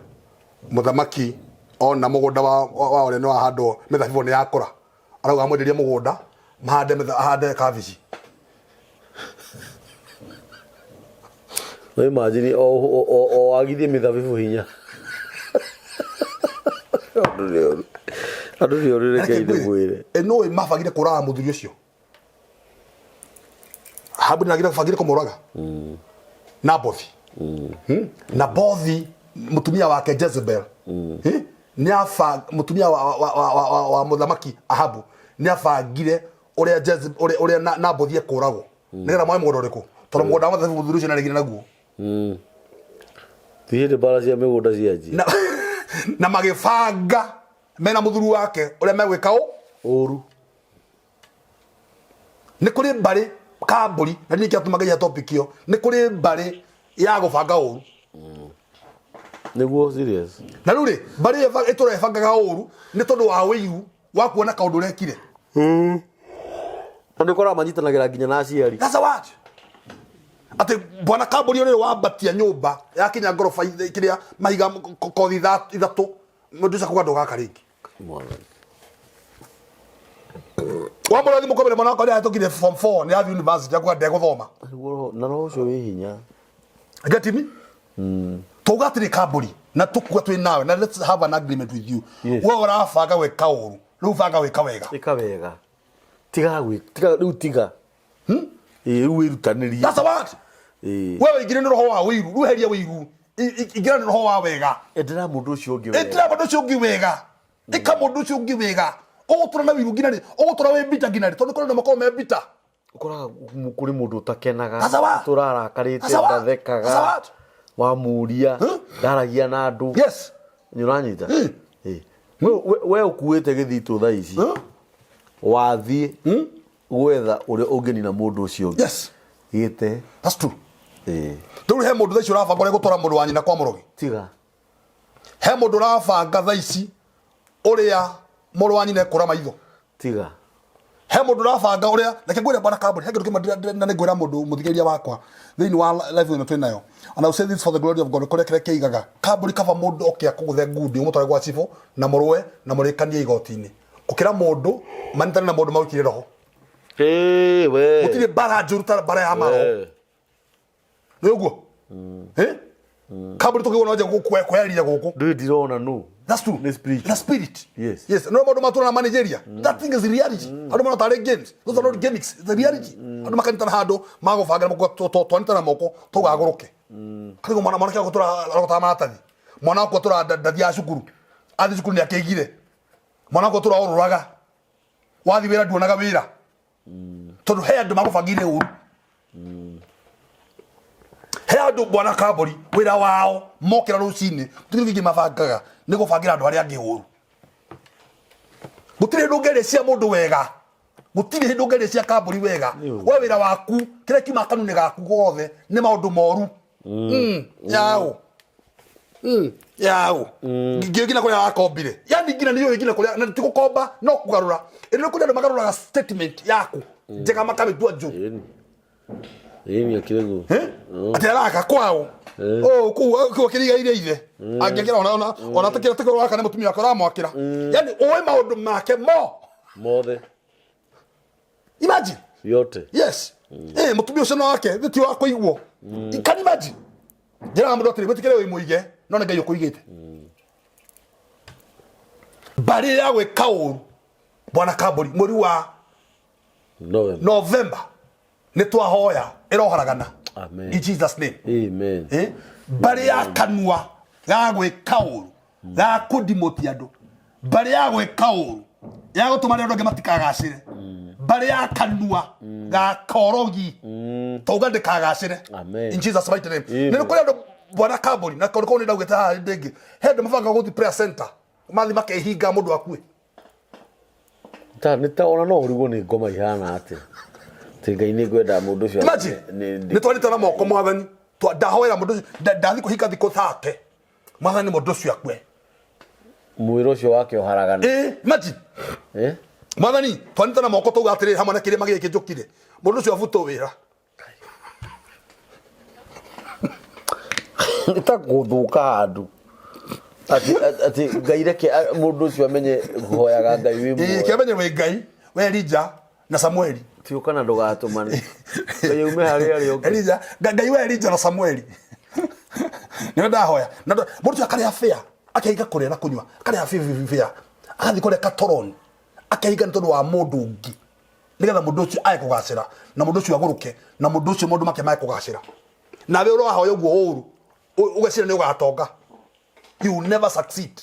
Speaker 2: mũthamaki ona mũgũnda wa ũrĩa nĩ wahandwo mĩthabibũ nĩ yakũra, arauga amwenderie mũgũnda mahande ahande kabici.
Speaker 1: No imagine o wagithie mĩthabibũ hinya. Andũ nĩ oru. Andũ nĩ oru, reke ndĩmwĩre.
Speaker 2: Ĩ, nũĩ mabangire kũraga mũthuri ũcio Ahabu nĩ bangire kũmũraga Nabothi. Nabothi mũtumia wake Jezebel. Eh? Nĩ aba mũtumia wa mũthamaki Ahabu nĩ abangire ũrĩa ũrĩa Nabothi ekũragwo nĩgetha moe mũgũnda ũrĩkũ, tondũ mũgũnda wa mũthamaki mũthuri ũcio nĩaregire naguo.
Speaker 1: Ti hĩndĩ mbara cia mĩgũnda cianjia.
Speaker 2: Na magĩbanga mena mũthuri wake ũrĩa megwĩka ũ
Speaker 1: Ũru.
Speaker 2: Nĩ kũrĩ mbarĩ kambũri, na nĩkĩo atũma ngeria topic ĩyo, nĩ kũrĩ mbarĩ ya gũbanga ũru.
Speaker 1: Nĩguo, serious.
Speaker 2: Na rĩu rĩ, mbarĩ ĩyo ĩtũra ĩbangaga ũru nĩ tondũ wa ũiru wa kuona kaũndũ ũrekire.
Speaker 1: Na nĩ ũkoraga manyitanagĩra nginya na aciari.
Speaker 2: That's a word. Atĩ bwana kambũri ũrĩa wambatia nyũmba yakinya ngoroba kĩrĩa mahiga kothi 3, mũndũ ũcio akuga ndũgaka rĩngĩ.
Speaker 1: Mwathani.
Speaker 2: Wamũra thimũ kũmĩre mwana wakwa nĩahĩtũkire form 4, nĩ athiĩ university, akuga ndegũthoma.
Speaker 1: Nĩguo na roho ũcio wĩ hinya.
Speaker 2: Get me? Tuga atĩrĩ kambũri, na tũkuga twĩ nawe, na let's have an agreement with you.
Speaker 1: Yes.
Speaker 2: We ũrabanga gwĩka ũru, rĩu banga gwĩka wega.
Speaker 1: Ĩka wega. Tiga gwĩ tiga rĩu, tiga. Ĩ, rĩu wĩrutanĩrie.
Speaker 2: That's a word.
Speaker 1: Ĩ.
Speaker 2: We wĩingĩre nĩ roho wa ũiru, rĩu heria ũiru. Ingĩra nĩ roho wa wega.
Speaker 1: Endera mũndũ ũcio ũngĩ wega.
Speaker 2: Ĩtĩra mũndũ ũcio ũngĩ wega, ĩka mũndũ ũcio ũngĩ wega. Ũgũtũra na ũiru nginya rĩ? Ũgũtũra wĩ mbita nginya rĩ? Tondũ kũrĩ andũ makoragwo me mbita.
Speaker 1: Ũkoraga kũrĩ mũndũ ũtakenaga.
Speaker 2: That's a word.
Speaker 1: Tũrarakarĩte.
Speaker 2: That's a word.
Speaker 1: Ndathekaga.
Speaker 2: That's a word.
Speaker 1: Wamuria ndaragia na andũ. Nĩ ũranyita? Ĩ. We ũkuĩte gĩthitũ thaa ici. Wathiĩ gwetha ũrĩa ũngĩnina mũndũ ũcio ũngĩ. Gĩte.
Speaker 2: That's true.
Speaker 1: Ĩ.
Speaker 2: Rĩu he mũndũ thaa ici ũrabanga ũrĩa gũtwara mũndũ wa nyina kwa mũrogi.
Speaker 1: Tiga.
Speaker 2: He mũndũ ũrabanga thaa ici ũrĩa mũrũ wa nyina ekũra maitho.
Speaker 1: Tiga.
Speaker 2: He mũndũ ũrabanga ũrĩa, reke ngwĩre bwana kambuni, he kĩndũ kĩmwe na nĩngwĩra mũndũ mũthikĩrĩria wakwa thĩinĩ wa life ĩno twĩ nayo, and I will say this for the glory of God, kũrĩa kĩrĩa kĩigaga kambuni, kaba mũndũ oke akũgũthe ngundi ũmũtware gwa cibũ na mũrũe na mũrĩkanie igoti-inĩ, gũkĩra mũndũ manyiitane na mũndũ magũikĩrie roho.
Speaker 1: Ĩ, we.
Speaker 2: Gũtirĩ mbara njũru ta mbara ya maroho.
Speaker 1: We.
Speaker 2: Nĩ ũguo. Eh? Kambuni tũkĩgwo no nje kweheria gũkũ.
Speaker 1: Ndũĩ, ndirona nũ.
Speaker 2: That's true.
Speaker 1: Nĩ spiritual.
Speaker 2: Na spirit.
Speaker 1: Yes.
Speaker 2: Yes. No maũndũ matũra na manigeria. That thing is reality. Andũ mona tarĩ games. Those are not gimmicks. It's a reality. Andũ makanyitana handũ magũbangĩra twanitana moko tũgagũrũke. Karĩgo mwana mwanake wakwa tũra arogotaga maratathi. Mwana wakwa tũra ndathiaga cukuru. Athiĩ cukuru nĩ akĩigire. Mwana wakwa tũra orũraga. Wathiĩ wĩra nduonaga wĩra. Tondũ he andũ magũbangĩire ũru. He andũ bwana kambũri wĩra wao mokĩra rũcinĩ gũtirĩ kĩngĩ mabangaga nĩ gũbangĩra andũ arĩa angĩ ũru. Gũtirĩ hĩndĩ ũngĩaria cia mũndũ wega. Gũtirĩ hĩndĩ ũngĩaria cia kambũri wega. We wĩra waku kĩrĩa kiuma kanua-inĩ gaku gothe nĩ maũndũ moru. Yaũ. Yaũ. Ngĩũĩ nginya kũrĩa wakombire. Yani nginya nĩ ũĩ nginya kũrĩa na ti gũkomba no kũgarũra. Ĩno nĩ kũrĩ andũ magarũraga statement yaku njega makamĩtua njũru.
Speaker 1: Ĩni. Ĩni akĩrĩ guo.
Speaker 2: Atĩ araka kwao. Oh, kũu kũu akĩrigaire ithe. Angĩakĩra ona ona ona takĩra tikoro waka nĩ mũtumia wake ũramwakĩra. Yani ũĩ maũndũ make mo.
Speaker 1: Mothe.
Speaker 2: Imagine.
Speaker 1: Yote.
Speaker 2: Yes. Eh, mũtumia ũcio no wake, ti wa kũigwo. Can you imagine? Njĩraga mũndũ atĩrĩ, wĩtĩkĩre wĩ mũige, no nĩ Ngai ũkũigĩte. Mbarĩ ya gwĩka ũru, bwana Kambũri, mweri wa
Speaker 1: November.
Speaker 2: November nĩ twahoya ĩroharagana.
Speaker 1: Amen.
Speaker 2: In Jesus name.
Speaker 1: Amen.
Speaker 2: Eh? Mbarĩ ya kanua ga gwĩka ũru, ga kũndimũtia andũ, mbarĩ ya gwĩka ũru, ya gũtũma arĩa andũ angĩ matikagacĩre, mbarĩ ya kanua ga korogi, tauga ndĩkagacĩre.
Speaker 1: Amen.
Speaker 2: In Jesus mighty name.
Speaker 1: Amen.
Speaker 2: Nĩ kũrĩ andũ bwana Kambũri, na kaũndũ kau nĩ ndaugĩte haha hĩndĩ ĩngĩ, he andũ mabangaga gũthiĩ prayer center, mathiĩ makehinga mũndũ akue.
Speaker 1: Ta nĩ ta ona no ũrigwo nĩ ngoma ihana atĩa. Atĩ Ngai nĩ ngwenda mũndũ ũcio.
Speaker 2: Imagine, nĩ twarĩte na moko mwathani, ndahoera mũndũ ũcio, ndathiĩ kũhinga thikũ 30, mwathani mũndũ ũcio akue.
Speaker 1: Mwĩrĩ ũcio wake ũharagane.
Speaker 2: Eh, imagine.
Speaker 1: Eh?
Speaker 2: Mwathani twanita na moko tauga atĩrĩrĩ hamwe na kĩrĩma gĩkĩ njũkire mũndũ ũcio abutwo wĩra.
Speaker 1: Nĩ ta gũthũka handũ. Atĩ atĩ Ngai reke mũndũ ũcio amenye kũhoyaga Ngai wĩ
Speaker 2: Ĩĩ,
Speaker 1: muoyo.
Speaker 2: kĩamenye wĩ Ngai we Elija na Samueli.
Speaker 1: Ti ũka na ndũgatũmane. Ngai aume harĩa arĩ oke.
Speaker 2: Elija Ngai we Elija na Samueli. Nĩwe ndahoya. Na mũndũ ũcio akarĩa fare, akehinga kũrĩa na kũnyua, akarĩa fare, agathiĩ kũrĩa katoroni, akehinga nĩ tondũ wa mũndũ ũngĩ. Nĩgetha mũndũ ũcio ae kũgacĩra, na mũndũ ũcio agũrũke, na mũndũ ũcio maũndũ make mae kũgacĩra. Nawe ũrahoya ũguo ũru, ũgeciria nĩ ũgatonga. You will never succeed.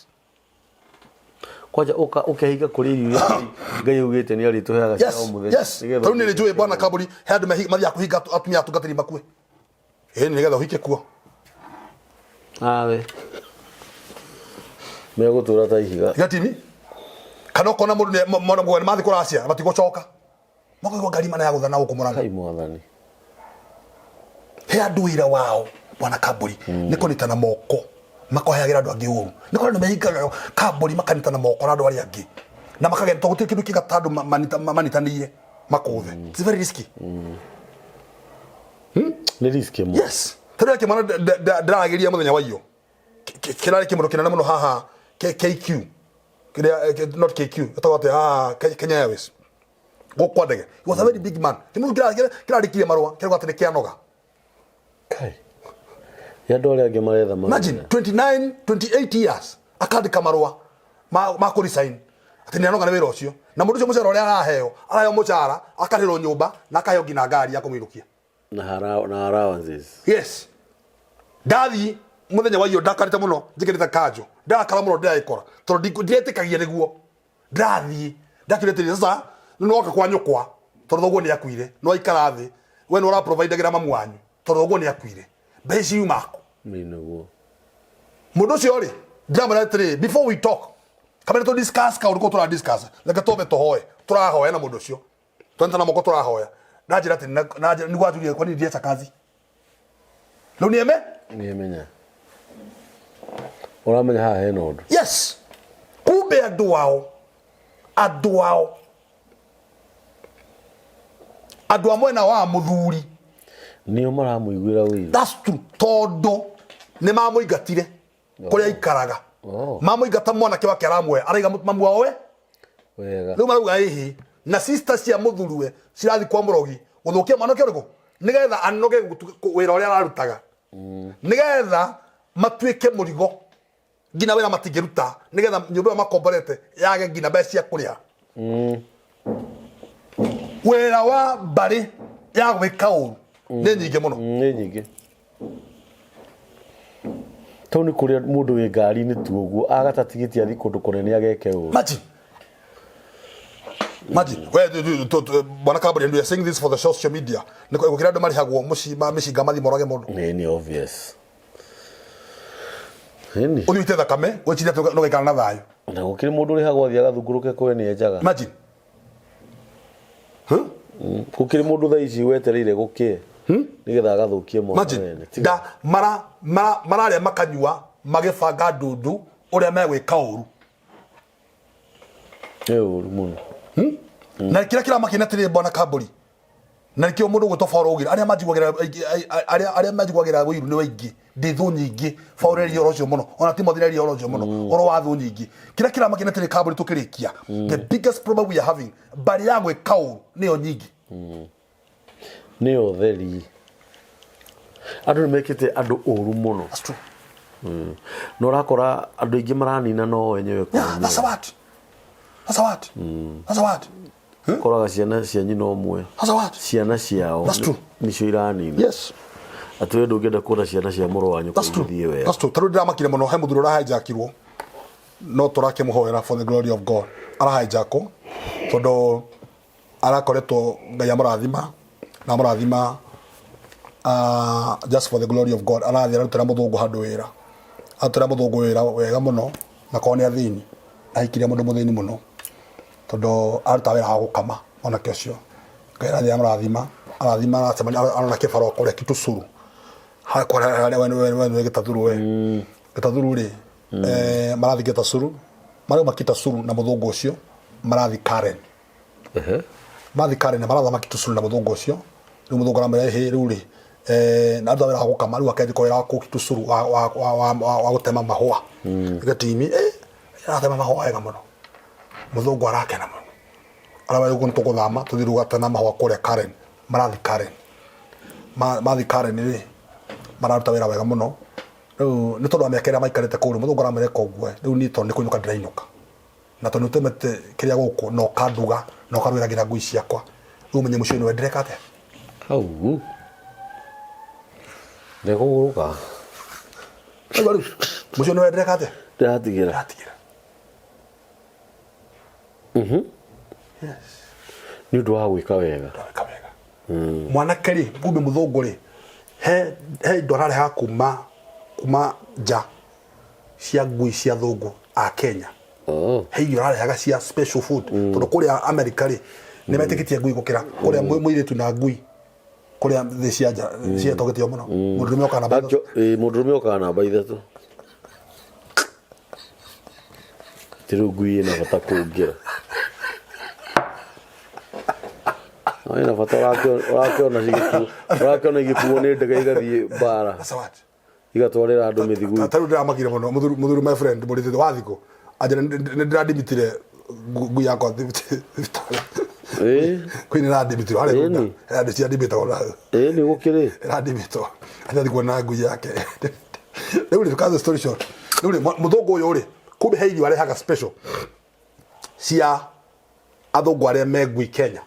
Speaker 1: Kwanja ũkehinga kũrĩa irio iria Ngai augĩte nĩ arĩtũheaga cia o mũthenya.
Speaker 2: Yes. Tarĩu nĩ njũĩ bwana Kambũri, he andũ mathiaga kũhinga atumia atungatĩri makue. Ĩĩ nĩgetha ũhike kuo.
Speaker 1: Awe. Megũtũra ta ihiga.
Speaker 2: Gatimi. Kana ũkona mũndũ mwana nĩ mathiĩ kũracia matigũcoka. Makaigua ngari mana ya gũthana gũkũ Mũrang'a.
Speaker 1: Kai mwathani.
Speaker 2: He andũ wĩra wao bwana Kambũri nĩ kũnyitana moko makoheagĩra andũ angĩ ũru. Nĩ kũrĩ andũ mehingaga Kambũri makanyitana moko na andũ arĩa angĩ. Na makagenda tondũ gũtirĩ kĩndũ kĩega ta andũ manyitanĩire makũthe. It's very risky.
Speaker 1: Nĩ risk ĩmwe.
Speaker 2: Yes. Tondũ kĩmwana ndĩraragĩria mũthenya wa iyo. Kĩrarĩ kĩmũndũ kĩnene mũno haha KQ. Kĩrĩa not KQ, ĩtagwo atĩa haha Kenya Airways. Gũkũ kwa ndege. He was a very big man. Kĩmũndũ kĩrarĩkirie marũa kĩrauga atĩ nĩ kĩanoga.
Speaker 1: Kai. Ya andũ arĩa angĩ maretha mawĩra.
Speaker 2: Imagine 29, 28 years akandĩka marũa ma kũ resign atĩ nĩ anoga nĩ wĩra ũcio. Na mũndũ ũcio mũcara ũrĩa araheo, araheo mũcara, akarĩhĩrwo nyũmba na akaheo nginya ngari ya kũmũinũkia.
Speaker 1: Na allowances.
Speaker 2: Yes. Ndathi mũthenya wa iyo ndakarĩte mũno njĩkĩrĩte kanjũ. Ndakara mũno ndĩragĩkora tondũ ndiretĩkagia nĩguo. Ndathiĩ ndakĩrĩte atĩrĩrĩ, sasa nĩ woka kwa nyũkwa tondũ thoguo nĩ akuire, nĩ waikara thĩ we nĩ ũraprovidagĩra mamu wanyu tondũ thoguo nĩ akuire, mbeca ici yuma kũ?
Speaker 1: Ĩĩ nĩguo.
Speaker 2: Mũndũ ũcio rĩ, ndĩramwĩra atĩrĩrĩ, before we talk, kamere tũ discuss kaũndũ kau tũra discuss, reke twambe tũhoe, tũrahoya na mũndũ ũcio. Twanyiitana na moko tũrahoya. Nanjĩra atĩ nĩguo anjũrie kwani ndiacha kazi. Rĩu nĩeme?
Speaker 1: Nĩemenya. Ũramenya haha hena ũndũ.
Speaker 2: Yes. Kumbe andũ ao, andũ ao, andũ a mwena wa mũthuri
Speaker 1: nĩo maramũiguĩra ũiru.
Speaker 2: That's true. Tondũ nĩ mamũingatire kũrĩa aikaraga. Mamũingata mwanake wake aramuoya, araiga mamu wao we.
Speaker 1: Wega.
Speaker 2: Rĩu marauga ĩhĩ na sister cia mũthuriwe cirathiĩ kwa mũrogi gũthũkia mwanake ũrĩkũ nĩgetha anoge wĩra ũrĩa ararutaga. Nĩgetha matuĩke mũrigo. Nginya wĩra matingĩruta nĩgetha nyũmba ĩyo makomborete yage nginya mbeca cia kũrĩha. Wĩra wa mbarĩ ya gwĩka ũru nĩ nyingĩ mũno.
Speaker 1: Nĩ nyingĩ. Tau nĩ kũrĩa mũndũ wĩ ngari-inĩ tu ũguo agata tigiti athiĩ kũndũ kũnene ageke ũru.
Speaker 2: Imagine. Imagine. We, bwana Kaburi, and we are saying this for the social media. Nĩ gũkĩra andũ marĩhagwo mũciĩ ma mĩcinga mathiĩ morage mũndũ.
Speaker 1: Nĩ obvious. Ĩni.
Speaker 2: Ũthiĩ ũite thakame, wĩcirie atĩ nũgaikara na thayũ.
Speaker 1: Na gũkĩrĩ mũndũ ũrĩhagwo athiĩ agathungũrũke kwene enjaga.
Speaker 2: Imagine. Huh?
Speaker 1: Gũkĩrĩ mũndũ thaa ici wetereire gũkĩe nĩgetha agathũkie mwana
Speaker 2: Imagine.
Speaker 1: wene. Tiga.
Speaker 2: Da mara mara mararĩa makanyua magĩbanga ndundu ũrĩa megwĩka ũru.
Speaker 1: Nĩ ũru mũno.
Speaker 2: Na kĩrĩa kĩramakenia atĩrĩrĩ bwana Kambũri, na nĩkĩo mũndũ gwĩtwo Paul augire arĩa manjiguagĩra arĩa arĩa manjiguagĩra ũiru nĩ aingĩ ndĩ thũ nyingĩ. Paul eria ũhoro ũcio mũno, ona Timothy eria ũhoro ũcio mũno, ũhoro wa thũ nyingĩ. Kĩrĩa kĩramakenia atĩrĩrĩ Kambũri, tũkĩrĩkia, the biggest problem we are having, mbarĩ ya gwĩka ũru nĩyo nyingĩ.
Speaker 1: Nĩ ũtheri. Andũ nĩ mekĩte andũ ũru mũno.
Speaker 2: That's true.
Speaker 1: Na ũrakora andũ aingĩ maranina no enyewe kwa
Speaker 2: Yeah, that's a
Speaker 1: enyewe.
Speaker 2: what that's a what that's a what
Speaker 1: Koraga ciana cia nyina ũmwe.
Speaker 2: That's a what
Speaker 1: Ciana ciao
Speaker 2: That's true.
Speaker 1: Nĩcio iranina.
Speaker 2: Yes.
Speaker 1: Atĩ we ndũngĩenda kuona ciana cia mũrũ wa nyũkwa
Speaker 2: That's true.
Speaker 1: igĩthiĩ wega.
Speaker 2: That's true. Tarĩu ndĩramakire mũno he mũthuri ũrahijackirwo, no tũrakĩmũhoera for the glory of God. Arahijackwo tondũ arakoretwo Ngai amũrathima na amũrathima, just for the glory of God. Arathiĩ ararutĩra mũthũngũ handũ wĩra, arutĩra mũthũngũ wĩra wega mũno, na korwo nĩ athĩni ahikirie mũndũ mũthĩni mũno tondũ aruta wĩra wa gũkama. Mwanake ũcio Ngai arathiĩ amũrathima, arathima, aracemania, arona kĩbarũa kũrĩa Kitusuru harĩa we Gĩtathuru, we Gĩtathuru rĩ, marathiĩ Gĩtasuru, marauma Kitasuru na mũthũngũ ũcio marathiĩ Karen. Mathi Karen marathama Kitusuru na mũthũngũ ũcio. Rĩu mũthũngũ aramwĩra, "Ĩhĩ, rĩu rĩ, na aruta wĩra wa gũkama, rĩu akenjĩka wĩra wa kũu Kitusuru wa gũtema mahũa gĩtimi." Aratema mahũa wega mũno, mũthũngũ arakena mũno, arauga, "Rĩu nĩ tũgũthama tũthiĩ rĩu gatema mahũa kũrĩa Karen." Marathi Karen. Mathi Karen rĩ, mararuta wĩra wega mũno. Rĩu nĩ tondũ wa mĩaka ĩrĩa maikarĩte kũu rĩ, mũthũngũ aramwĩra, "Ĩka ũguo, rĩu niĩ tondũ nĩ kũinũka ndĩrainũka, na tondũ nĩũtemete kĩrĩa gũkũ na ũkanduga na ũkarugĩra nginya ngui ciakwa, rĩu ũmenye mũciĩ ũyũ nĩwe ndĩreka atĩa."
Speaker 1: Hau ndekũgũrũka.
Speaker 2: Aigua rĩu mũciĩ ũyũ nĩwe ndĩreka atĩa?
Speaker 1: Ndĩratigĩra.
Speaker 2: Ndĩratigĩra.
Speaker 1: Nĩ ũndũ wa gwĩka wega.
Speaker 2: Ndĩreka wega. Mwanake rĩ, kumbe mũthũngũ rĩ, he indo ararehaga kuma nja cia ngui cia thũngũ a Kenya. He irio ararehaga cia special food, tondũ kũrĩa America rĩ, nĩ metĩkĩtie ngui gũkĩra kũrĩa mũirĩtu na ngui kũrĩa thĩ cia nja cietũgĩtio mũno. Mũndũrũme okaga namba ithatũ.
Speaker 1: Mũndũrũme okaga namba ithatũ. Ti rĩu ngui ĩna bata kũngĩra. No ĩna bata, ũrakĩona igĩkuo nĩ ndege igathiĩ mbara.
Speaker 2: That's what
Speaker 1: Igatwarĩra andũ mĩthiguiti.
Speaker 2: Ta rĩu ndĩramakire mũno mũthuri, my friend mũrĩtĩ wa thikũ anjĩra nĩ ndĩradimitire ngui yakwa thibitarĩ. Kwĩ nĩ ĩradimitiro harĩa
Speaker 1: Ĩni.
Speaker 2: Runda ciadimitagwo na
Speaker 1: Ĩĩ nĩ gũkĩrĩ.
Speaker 2: Ĩradimitwo athiĩ kuona ngui yake. Rĩu rĩ, to cut the story short, rĩu rĩ, mũthũngũ ũyũ rĩ, kumbe he irio arehaga special cia athũngũ arĩa me ngui Kenya.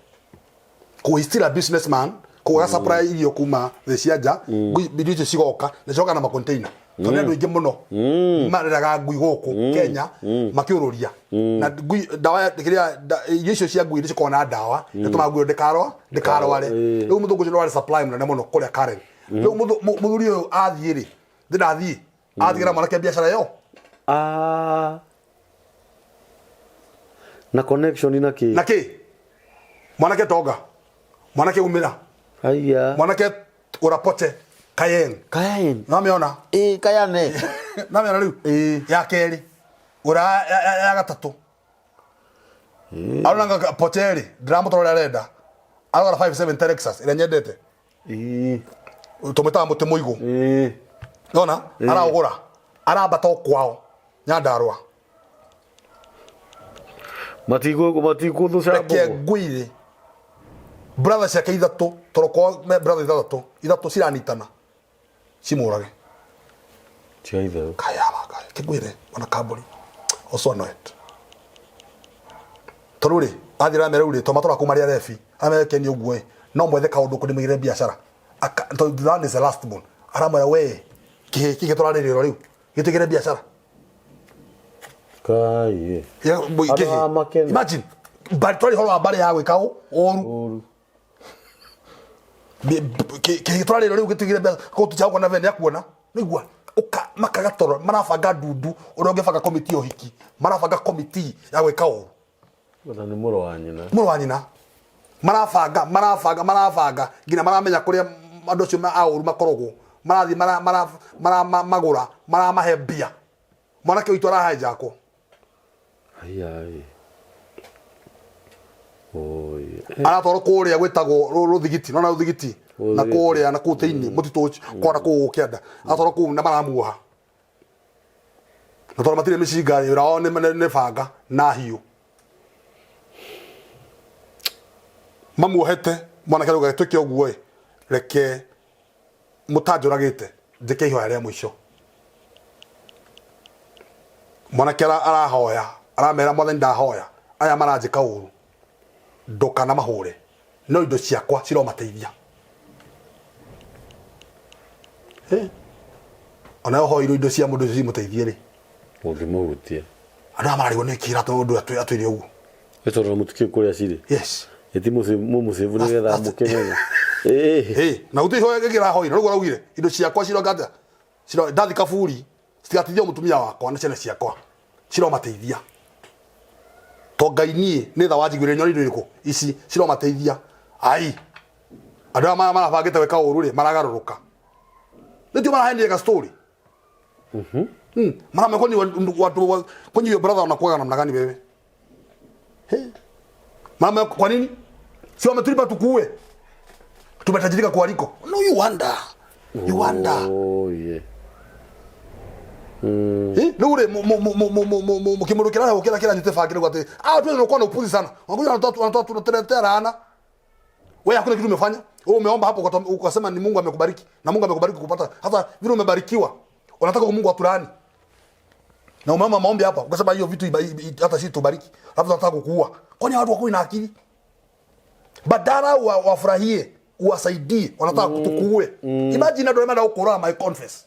Speaker 2: Koguo he's still a businessman, koguo mm. supply irio kuma thĩ cia nja. Ngui irio icio cigoka na cigoka na macontainer, tondũ nĩ andũ aingĩ mũno mareraga ngui gũkũ Kenya makĩũrũria na ngui ndawa kĩrĩa irio icio cia ngui nĩ cikoragwo na ndawa ĩtũmaga ngui ĩyo ndĩkarware. Rĩu mũthũngũ ũcio nĩ warĩ supply mũnene mũno kũrĩa Karen. Rĩu mũthuri ũyũ athiĩ rĩ, ndĩndathiĩ atigĩra mwanake biacara ĩyo.
Speaker 1: Ah. Na connection na kĩ?
Speaker 2: Na kĩ mwanake tonga, mwanake umĩra.
Speaker 1: Haiya.
Speaker 2: Mwanake ũrapote kayeng.
Speaker 1: Kayan.
Speaker 2: Namĩona.
Speaker 1: Ĩ kayane.
Speaker 2: Namĩona rĩu. Ya kerĩ ũra ya gatatũ arona nga pote rĩ, ndĩramũtwara ũrĩa arenda, arogora 570 Lexus ĩrĩa nyendete. Tũmĩtaga mũtĩ mũigũ. Nona araũgũra, arambata o kwao Nyandarũa.
Speaker 1: Matikũthũca
Speaker 2: Reke
Speaker 1: mbogo.
Speaker 2: Ngwĩre, brother ciake ithatũ, tondũ kwao me brother ithathatũ, ithatũ ciranitana cimũrage.
Speaker 1: Tia itherũ.
Speaker 2: Kayaba. Kĩngwĩre ona kambũri also annoyed tondũ rĩ athiĩ ramera rĩu rĩ to matũra kuma rĩa rebi amere keni ũguo ĩ no mwethe kaũndũ kũndĩ mũigĩre biacara Aka- tondũ that is the last born aramwĩra we kĩhĩ kĩngĩ tũrarĩrĩrwo rĩu gĩtũigĩre biacara
Speaker 1: Kai.
Speaker 2: Ya,
Speaker 1: Andũ
Speaker 2: kĩhĩ.
Speaker 1: a makena.
Speaker 2: Imagine mbarĩ twarĩ horo wa mbarĩ ya gwĩka ũ ũru
Speaker 1: Ũru.
Speaker 2: Kĩhĩ tũrarĩrwo rĩu gĩtũigĩre biacara kũu tũtiagũkona vene akuona nĩigua ũka makaga toro marabanga ndundu ũrĩa ũngĩbanga komiti ya ũhiki marabanga komiti ya gwĩka ũru
Speaker 1: Ona nĩ mũrũ wa nyina.
Speaker 2: mũrũ wa nyina marabanga marabanga marabanga nginya maramenya kũrĩa andũ acio a ũru makoragwo marathiĩ mara- mara- mara- magũra maramahe mbia mwanake witũ arahanjakwo
Speaker 1: Aiai. Oi.
Speaker 2: Aratwarwo kũrĩa gwĩtagwo rũthigiti nona rũthigiti na
Speaker 1: Rũthigiti.
Speaker 2: kũrĩa na kũu thĩinĩ mũtitũ ũcio kwana kũu kĩanda aratwarwo kũu na maramuoha na tondũ matirĩ mĩcinga wĩra wao nĩ banga na hiũ mamuohete mwanake rauga twĩke ũguo ĩ reke mũtanjũragĩte njĩke ihoya rĩa mũico mwanake arahoya aramera mwathani ndahoya aya maranjĩka ũru ndũkanamahũre no indo ciakwa ciromateithia Eh, ona ũhoirwo indo cia mũndũ ũcio cimũteithie rĩ
Speaker 1: Ũngĩmũhutia.
Speaker 2: Andũ aya mararigwo nĩ kĩra tondũ atwĩre ũguo.
Speaker 1: Ĩ tondũ mũtikĩũĩ kũrĩa cirĩ.
Speaker 2: Yes.
Speaker 1: Ĩti mũmũcĩbu nĩgetha mũkĩmenye. Ĩĩ.
Speaker 2: Ĩ, na gũtirĩ ihoya rĩngĩ rahoire rĩu araugire indo ciakwa ciroka atĩa ciro ndathi kaburi citigateithia mũtumia wakwa na ciana ciakwa ciromateithia to ngai niĩ nĩ tha wanjiguĩre nyoni indo irĩkũ ici ciromateithia ai andũ aya marabangĩte gwĩka ũru rĩ maragarũrũka nĩtio marahenire ka story. Mara kwani watu kwani your brother wanakuwa namna gani wewe? Hey. Mama kwa nini? Si wametulipa tukuue. Tumetajirika kuwaliko. No you wonder. You wonder.
Speaker 1: Oh, yeah.
Speaker 2: Eh, rĩu rĩ mũkĩmũndũ kĩrahe kĩra kĩranyite bangi rĩu atĩ ah tu tunakuwa na upuzi sana. Wanakuja wanatoa tunaletea laana. Wewe hakuna kitu umefanya. Wewe umeomba hapo ukasema ni Mungu amekubariki na Mungu amekubariki kupata hata vile umebarikiwa. Unataka Mungu atulaani. Na umeomba maombi hapa ukasema hiyo vitu hata sisi tubariki. Alafu tunataka kukuua. Kwani watu wako na akili? Badala wafurahie, uwasaidie, wanataka kutukuue. Imagine andũ arĩa marenda gũkũũraga my confess.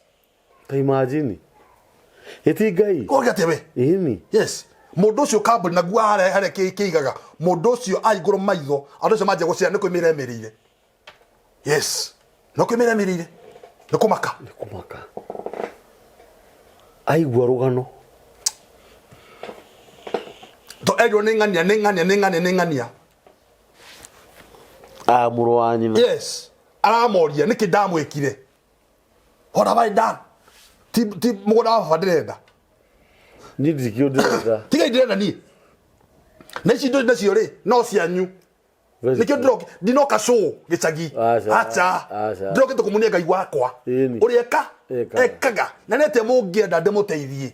Speaker 1: Ta imagine. Ĩti Ngai.
Speaker 2: Koge atĩa we?
Speaker 1: Ĩni.
Speaker 2: Yes. Mũndũ ũcio kambuni na gua harĩa harĩa kĩigaga. Mũndũ ũcio ahingũrwo maitho, andũ acio manjia gũcera nĩ kwĩmĩra emĩrĩire. Yes. No kwĩmĩra emĩrĩire. Nĩ kũmaka.
Speaker 1: Nĩ kũmaka. Aigua rũgano.
Speaker 2: To erirwo nĩ ng'ania nĩ ng'ania nĩ ng'ania nĩ ng'ania.
Speaker 1: Ah, mũrũ wa nyina.
Speaker 2: Yes. Aramoria nĩkĩ ndamwĩkire. What have I done? Ti mũgũnda wa baba ndĩrenda.
Speaker 1: Niĩ ndikĩũĩ ndĩrenda.
Speaker 2: Tiga ndĩrenda niĩ. Na ici indo nacio rĩ no cianyu. Nikio ndiroka ndinoka show gicagi.
Speaker 1: Aca,
Speaker 2: Aca.
Speaker 1: aca.
Speaker 2: Ndirokete kumunia Ngai wakwa.
Speaker 1: Ĩni.
Speaker 2: Ũrĩa eka
Speaker 1: Ekaga.
Speaker 2: ekaga. Na nĩ atĩa mũngĩenda ndĩmũteithie.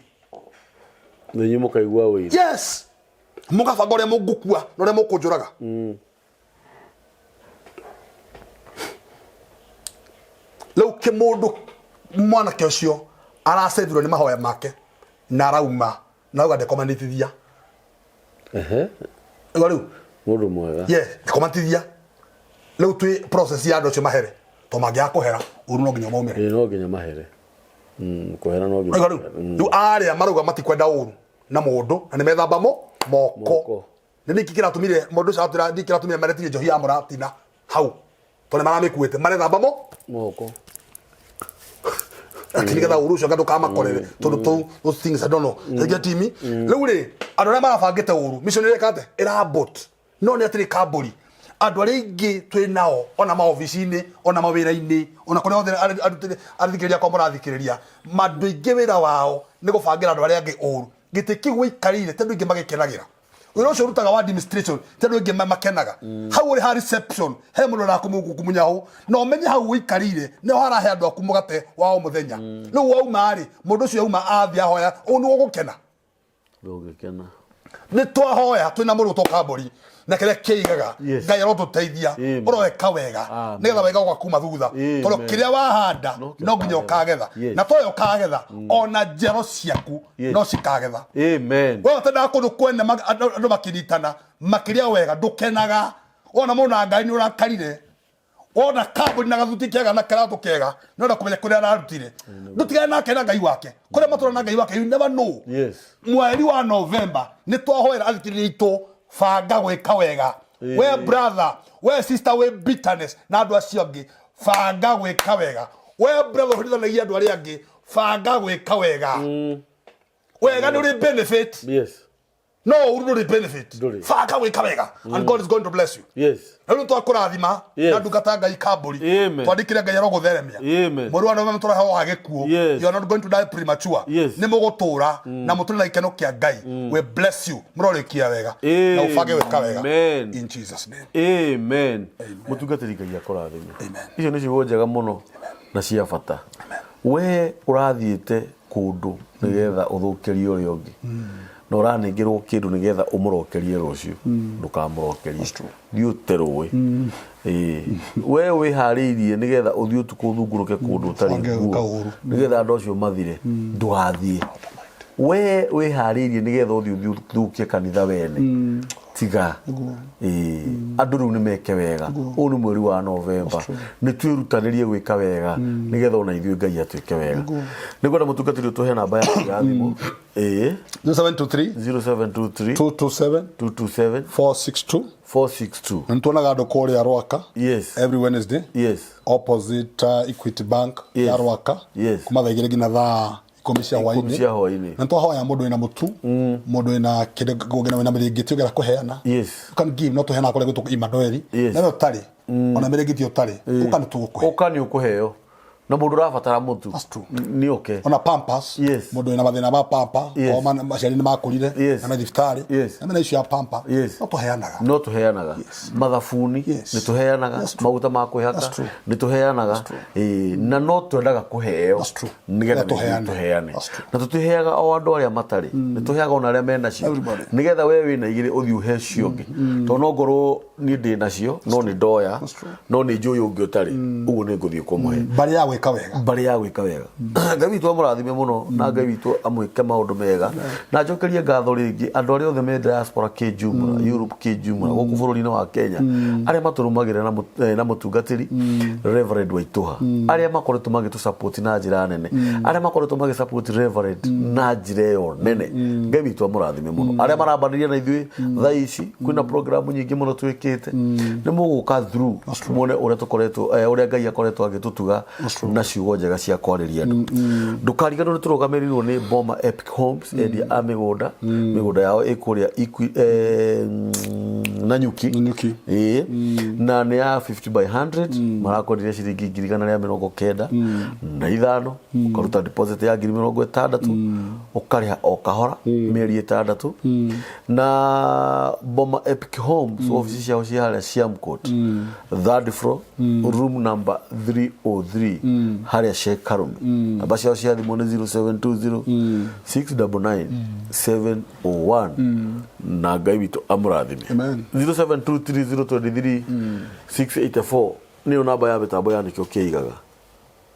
Speaker 1: Na inyuĩ mũkaigua ũiru.
Speaker 2: Yes. Mũgabanga ũrĩa mũngũkua na ũrĩa mũkũnjũraga. Rĩu kĩmũndũ mwanake ũcio aracevirwo nĩ mahoya make na arauma na auga ndekomanitithia.
Speaker 1: Ehe.
Speaker 2: Igua rĩu
Speaker 1: Mũndũ mwega.
Speaker 2: Yes, ndekomanitithia. Rĩu twĩ process ya andũ acio mahere to mangĩaga kũhera ũru no nginya maumĩre.
Speaker 1: Ĩĩ no nginya mahere. Kũhera no nginya.
Speaker 2: Igua rĩu rĩu arĩa marauga matikwenda ũru na mũndũ na nĩ methamba mo moko.
Speaker 1: Moko.
Speaker 2: Nĩ nĩkĩ kĩratũmire mũndũ ũcio atwĩra nĩkĩ kĩratũmire maretirie njohi ya mũratina hau tondũ nĩ maramĩkuĩte marethamba mo
Speaker 1: Moko.
Speaker 2: Atĩ nĩgetha ũru ũcio ndũkamakorere tondũ tũu those things I don't know. You get me? Rĩu rĩ andũ arĩa marabangĩte ũru mission ĩreka atĩa ĩrabot no nĩ atĩrĩ kambũri andũ arĩa aingĩ twĩ nao ona maobici-inĩ ona mawĩra-inĩ ona kũrĩa othe athikĩrĩria akwa mũrathikĩrĩria andũ aingĩ wĩra wao nĩ gũbangĩra andũ arĩa angĩ ũru gĩtĩ kĩu wĩikarĩire ti andũ aingĩ magĩkenagĩra wĩra ũcio ũrutaga wa administration ti andũ aingĩ makenaga hau ũrĩ ha reception he mũndũ ũrakũmũnyahu na ũmenye hau ũikarĩire nĩho harahe andũ aku mũgate wa o mũthenya rĩu wauma rĩ mũndũ ũcio auma athiĩ ahoya ũguo nĩguo ũgũkena
Speaker 1: Ndũngĩkena.
Speaker 2: Nĩ twahoya twĩna mũrũ to kambũri Na kĩrĩa kĩigaga.
Speaker 1: Yes.
Speaker 2: Ngai arotũteithia.
Speaker 1: Amen.
Speaker 2: Ũroeka wega.
Speaker 1: Amen.
Speaker 2: Nĩgetha wega ũgakuma thutha.
Speaker 1: Amen.
Speaker 2: Tondũ kĩrĩa wahanda
Speaker 1: No kĩo
Speaker 2: no nginya
Speaker 1: ũkagetha.
Speaker 2: ũkagetha.
Speaker 1: Yes.
Speaker 2: Na toyo ũkagetha ona njerũ ciaku
Speaker 1: Yes.
Speaker 2: no cikagetha.
Speaker 1: Amen.
Speaker 2: We ũtendaga kũndũ kwene andũ andũ makĩnyitana makĩrĩa wega ndũkenaga. Wona mũndũ na ngari nĩ ũrakarire. Wona kambuni na gathuti kega na karatũ kega nĩ ũrenda kũmenya kũrĩa ararutire. Ndũtigane nake na Ngai wake. Kũrĩa matũra na Ngai wake you never know.
Speaker 1: Yes.
Speaker 2: Mweri wa November nĩ twahoera athikĩrĩria aitũ banga gwĩka wega. We brother, we sister, we bitterness na andũ acio angĩ banga gwĩka wega. We brother ũhĩtithanagia andũ arĩa angĩ banga gwĩka wega. Wega nĩ ũrĩ benefit.
Speaker 1: Yes.
Speaker 2: No ũru ndũrĩ benefit.
Speaker 1: Ndũrĩ.
Speaker 2: Banga gwĩka wega and God is going to bless you.
Speaker 1: Yes.
Speaker 2: Na rĩu twakũrathima
Speaker 1: Yes.
Speaker 2: na ndungata Ngai kambũri
Speaker 1: Amen.
Speaker 2: twandĩkĩre Ngai arogũtheremia.
Speaker 1: Amen.
Speaker 2: Mweri wa Novemba tũrahe wa gĩkuũ.
Speaker 1: Yes.
Speaker 2: You are not going to die premature.
Speaker 1: Yes.
Speaker 2: Nĩ mũgũtũra na mũtũre na gĩkeno kĩa Ngai. We bless you. Mũrorĩkia wega na ũbange gwĩka wega.
Speaker 1: Amen.
Speaker 2: In Jesus name.
Speaker 1: Amen. Mũtungatĩri Ngai akũrathime.
Speaker 2: Amen.
Speaker 1: Icio nĩ ciugo njega mũno na cia bata. We ũrathiĩte kũndũ nĩgetha ũthũkĩrie ũrĩa ũngĩ na ũranengerwo kĩndũ nĩgetha ũmũrokerie rũciũ, ndũkamũrokerie, thiĩ ũte rũĩ. Ĩĩ. We wĩharĩirie nĩgetha ũthiĩ ũtukũ ũthungũrũke kũndũ ũtarĩ
Speaker 2: Ũbange
Speaker 1: nguo
Speaker 2: gwĩka ũũru.
Speaker 1: nĩgetha andũ acio mathire, ndũgathiĩ. We wĩharĩirie nĩgetha ũthiĩ ũthũkie kanitha wene, tiga. Ĩĩ. Andũ rĩu nĩ meke wega. Ũyũ nĩ mweri wa Novemba, nĩ twĩrutanĩrie gwĩka wega nĩgetha ona ithuĩ Ngai atwĩke wega. Nĩ ngwenda mũtungatĩri ũtũhe namba yaku ya thimũ. Ĩĩ.
Speaker 2: 0723
Speaker 1: 0723
Speaker 2: 227
Speaker 1: 227
Speaker 2: 462.
Speaker 1: 462.
Speaker 2: Na nĩtuonaga andũ kũrĩa Rwaka.
Speaker 1: Yes.
Speaker 2: Every Wednesday.
Speaker 1: Yes.
Speaker 2: Opposite Equity Bank
Speaker 1: Yes.
Speaker 2: ya Rwaka.
Speaker 1: Yes.
Speaker 2: Kuma thaa igĩrĩ nginya thaa ikũmi cia
Speaker 1: Ikũmi
Speaker 2: hwainĩ.
Speaker 1: cia hwainĩ.
Speaker 2: Na nĩtwahoya mũndũ wĩna mũtu, mũndũ wĩna kĩndũ kũngĩ wĩna mĩrĩngĩti ũngĩenda kũheana.
Speaker 1: Yes.
Speaker 2: You can give, no tũheanaga kũrĩa gwĩtwo Emmanuel.
Speaker 1: Yes.
Speaker 2: Na we ũtarĩ, ona mĩrĩngĩti ũtarĩ, ũka nĩ tũgũkũhe.
Speaker 1: Ũka nĩ ũkũheo. Na mũndũ ũrabatara mũtu.
Speaker 2: That's true.
Speaker 1: Nĩ oke.
Speaker 2: Ona pampers.
Speaker 1: Yes.
Speaker 2: Mũndũ wĩna mathĩna ma pamper,
Speaker 1: Yes.
Speaker 2: o aciari nĩ makũrire,
Speaker 1: Yes.
Speaker 2: na me thibitarĩ,
Speaker 1: Yes.
Speaker 2: na mena issue ya pamper,
Speaker 1: Yes.
Speaker 2: no tũheanaga.
Speaker 1: No tũheanaga. Mathabuni
Speaker 2: Yes.
Speaker 1: nĩ tũheanaga,
Speaker 2: That's true.
Speaker 1: maguta ma kwĩhaka
Speaker 2: That's true.
Speaker 1: nĩ tũheanaga. Ĩĩ, na no twendaga kũheo
Speaker 2: That's true.
Speaker 1: nĩgetha
Speaker 2: Nĩgetha tũheane.
Speaker 1: tũheane.
Speaker 2: That's true.
Speaker 1: Na tũtiheaga o andũ arĩa matarĩ, nĩ tũheaga ona arĩa menacio
Speaker 2: Everybody.
Speaker 1: nĩgetha we wĩna igĩrĩ ũthiĩ ũhe ũcio ũngĩ, tondũ no ngorwo niĩ ndĩ nacio no nĩ ndoya no nĩ njũĩ ũngĩ ũtarĩ ũguo nĩ ngũthiĩ kũmũhe.
Speaker 2: Mbarĩ ya gwĩka wega.
Speaker 1: Mbarĩ ya gwĩka wega. Ngai witũ amũrathime mũno na Ngai witũ amwĩke maũndũ mega na njokerie ngatho rĩngĩ andũ arĩa othe me diaspora kĩjumla, Europe kĩjumla, gũkũ bũrũri-inĩ wa Kenya arĩa matũrũmagĩrĩra na mũtungatĩri Reverend Waitũha, arĩa makoretwo magĩtũ support na njĩra nene, arĩa makoretwo magĩ support Reverend na njĩra ĩyo nene. Ngai witũ amũrathime mũno. Arĩa marambanĩria na ithuĩ thaa ici kwĩna program nyingĩ mũno twĩkĩte, nĩ mũgũka through muone ũrĩa tũkoretwo, ũrĩa Ngai akoretwo agĩtũtuga na ciugo njega cia kwarĩria andũ. Ndũkariganĩrwo nĩ tũrũgamĩrĩirwo nĩ Boma Epic Homes, endia a mĩgũnda. Mĩgũnda yao ĩ kũrĩa Nanyuki.
Speaker 2: Nanyuki.
Speaker 1: Ĩĩ. Na nĩ ya 50 by 100, marakwenderia ciringi 195,000, ũkaruta deposit ya 60,000, ũkarĩha o kahora mĩeri 6. Na Boma Epic Homes ofici ciao ci harĩa Siamcourt, third floor, room number 303, harĩa Sheikh Karume. Namba ciao cia thimũ nĩ 0720 699 701. Na Ngai witũ amũrathime.
Speaker 2: Amen.
Speaker 1: 0723 023 684 nĩyo namba ya mĩtambo ya nĩkĩo kĩigaga.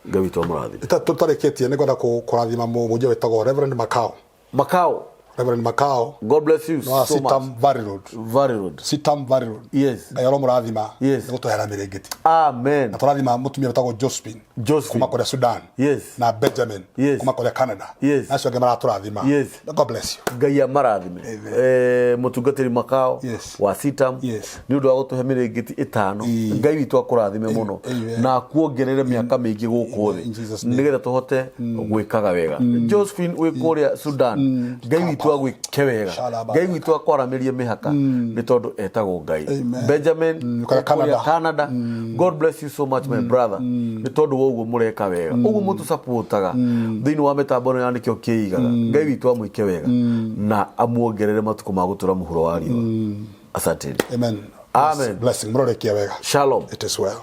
Speaker 1: Ngai witũ amũrathime.
Speaker 2: Tũtarĩkĩtie nĩ ngwenda kũrathima mũhunjia wĩtagwo Reverend Macao.
Speaker 1: Macao.
Speaker 2: Reverend Macao.
Speaker 1: God bless you
Speaker 2: No,
Speaker 1: so much.
Speaker 2: Sitam Valley Road.
Speaker 1: Valley Road.
Speaker 2: Sitam Valley Road.
Speaker 1: Yes.
Speaker 2: Ngai aromũrathima.
Speaker 1: Yes.
Speaker 2: Nĩ gũtũheana mĩrĩngĩti.
Speaker 1: Amen.
Speaker 2: Na tũrathima mũtumia wĩtagwo Josephine.
Speaker 1: Josephine.
Speaker 2: Kuma kũrĩa Sudan.
Speaker 1: Yes.
Speaker 2: Na Benjamin.
Speaker 1: Yes.
Speaker 2: Kuma kũrĩa Canada.
Speaker 1: Yes.
Speaker 2: Na acio angĩ maratũrathima.
Speaker 1: Yes.
Speaker 2: God bless you.
Speaker 1: Ngai amarathime. Mũtungatĩri Makao
Speaker 2: Yes.
Speaker 1: wa Sitam
Speaker 2: Yes.
Speaker 1: nĩ ũndũ wa gũtũhe mĩrĩngĩti 5. Ngai witũ akũrathime mũno
Speaker 2: Amen.
Speaker 1: na akuongerere mĩaka mĩingĩ gũkũ thĩ
Speaker 2: In Jesus' name.
Speaker 1: nĩgetha tũhote gwĩkaga wega. Josephine wĩ kũrĩa Sudan, Ngai witũ agwĩke wega.
Speaker 2: Shalaba.
Speaker 1: Ngai witũ akwaramĩrie mĩhaka nĩ tondũ etagwo Ngai.
Speaker 2: Amen.
Speaker 1: Benjamin
Speaker 2: kũrĩa
Speaker 1: wĩ kũrĩa
Speaker 2: Canada.
Speaker 1: Canada, God bless you so much my brother nĩ tondũ wa ũguo mũreka wega, ũguo mũtũsupportaga thĩinĩ wa mĩtambo ĩno ya nĩkĩo kĩigaga. Ngai witũ amwĩke wega na amuongerere matukũ ma gũtũra mũhuro wa riũa. Asanteni.
Speaker 2: Amen.
Speaker 1: Amen.
Speaker 2: Blessing. Mũrorekia wega.
Speaker 1: Shalom.
Speaker 2: It is well.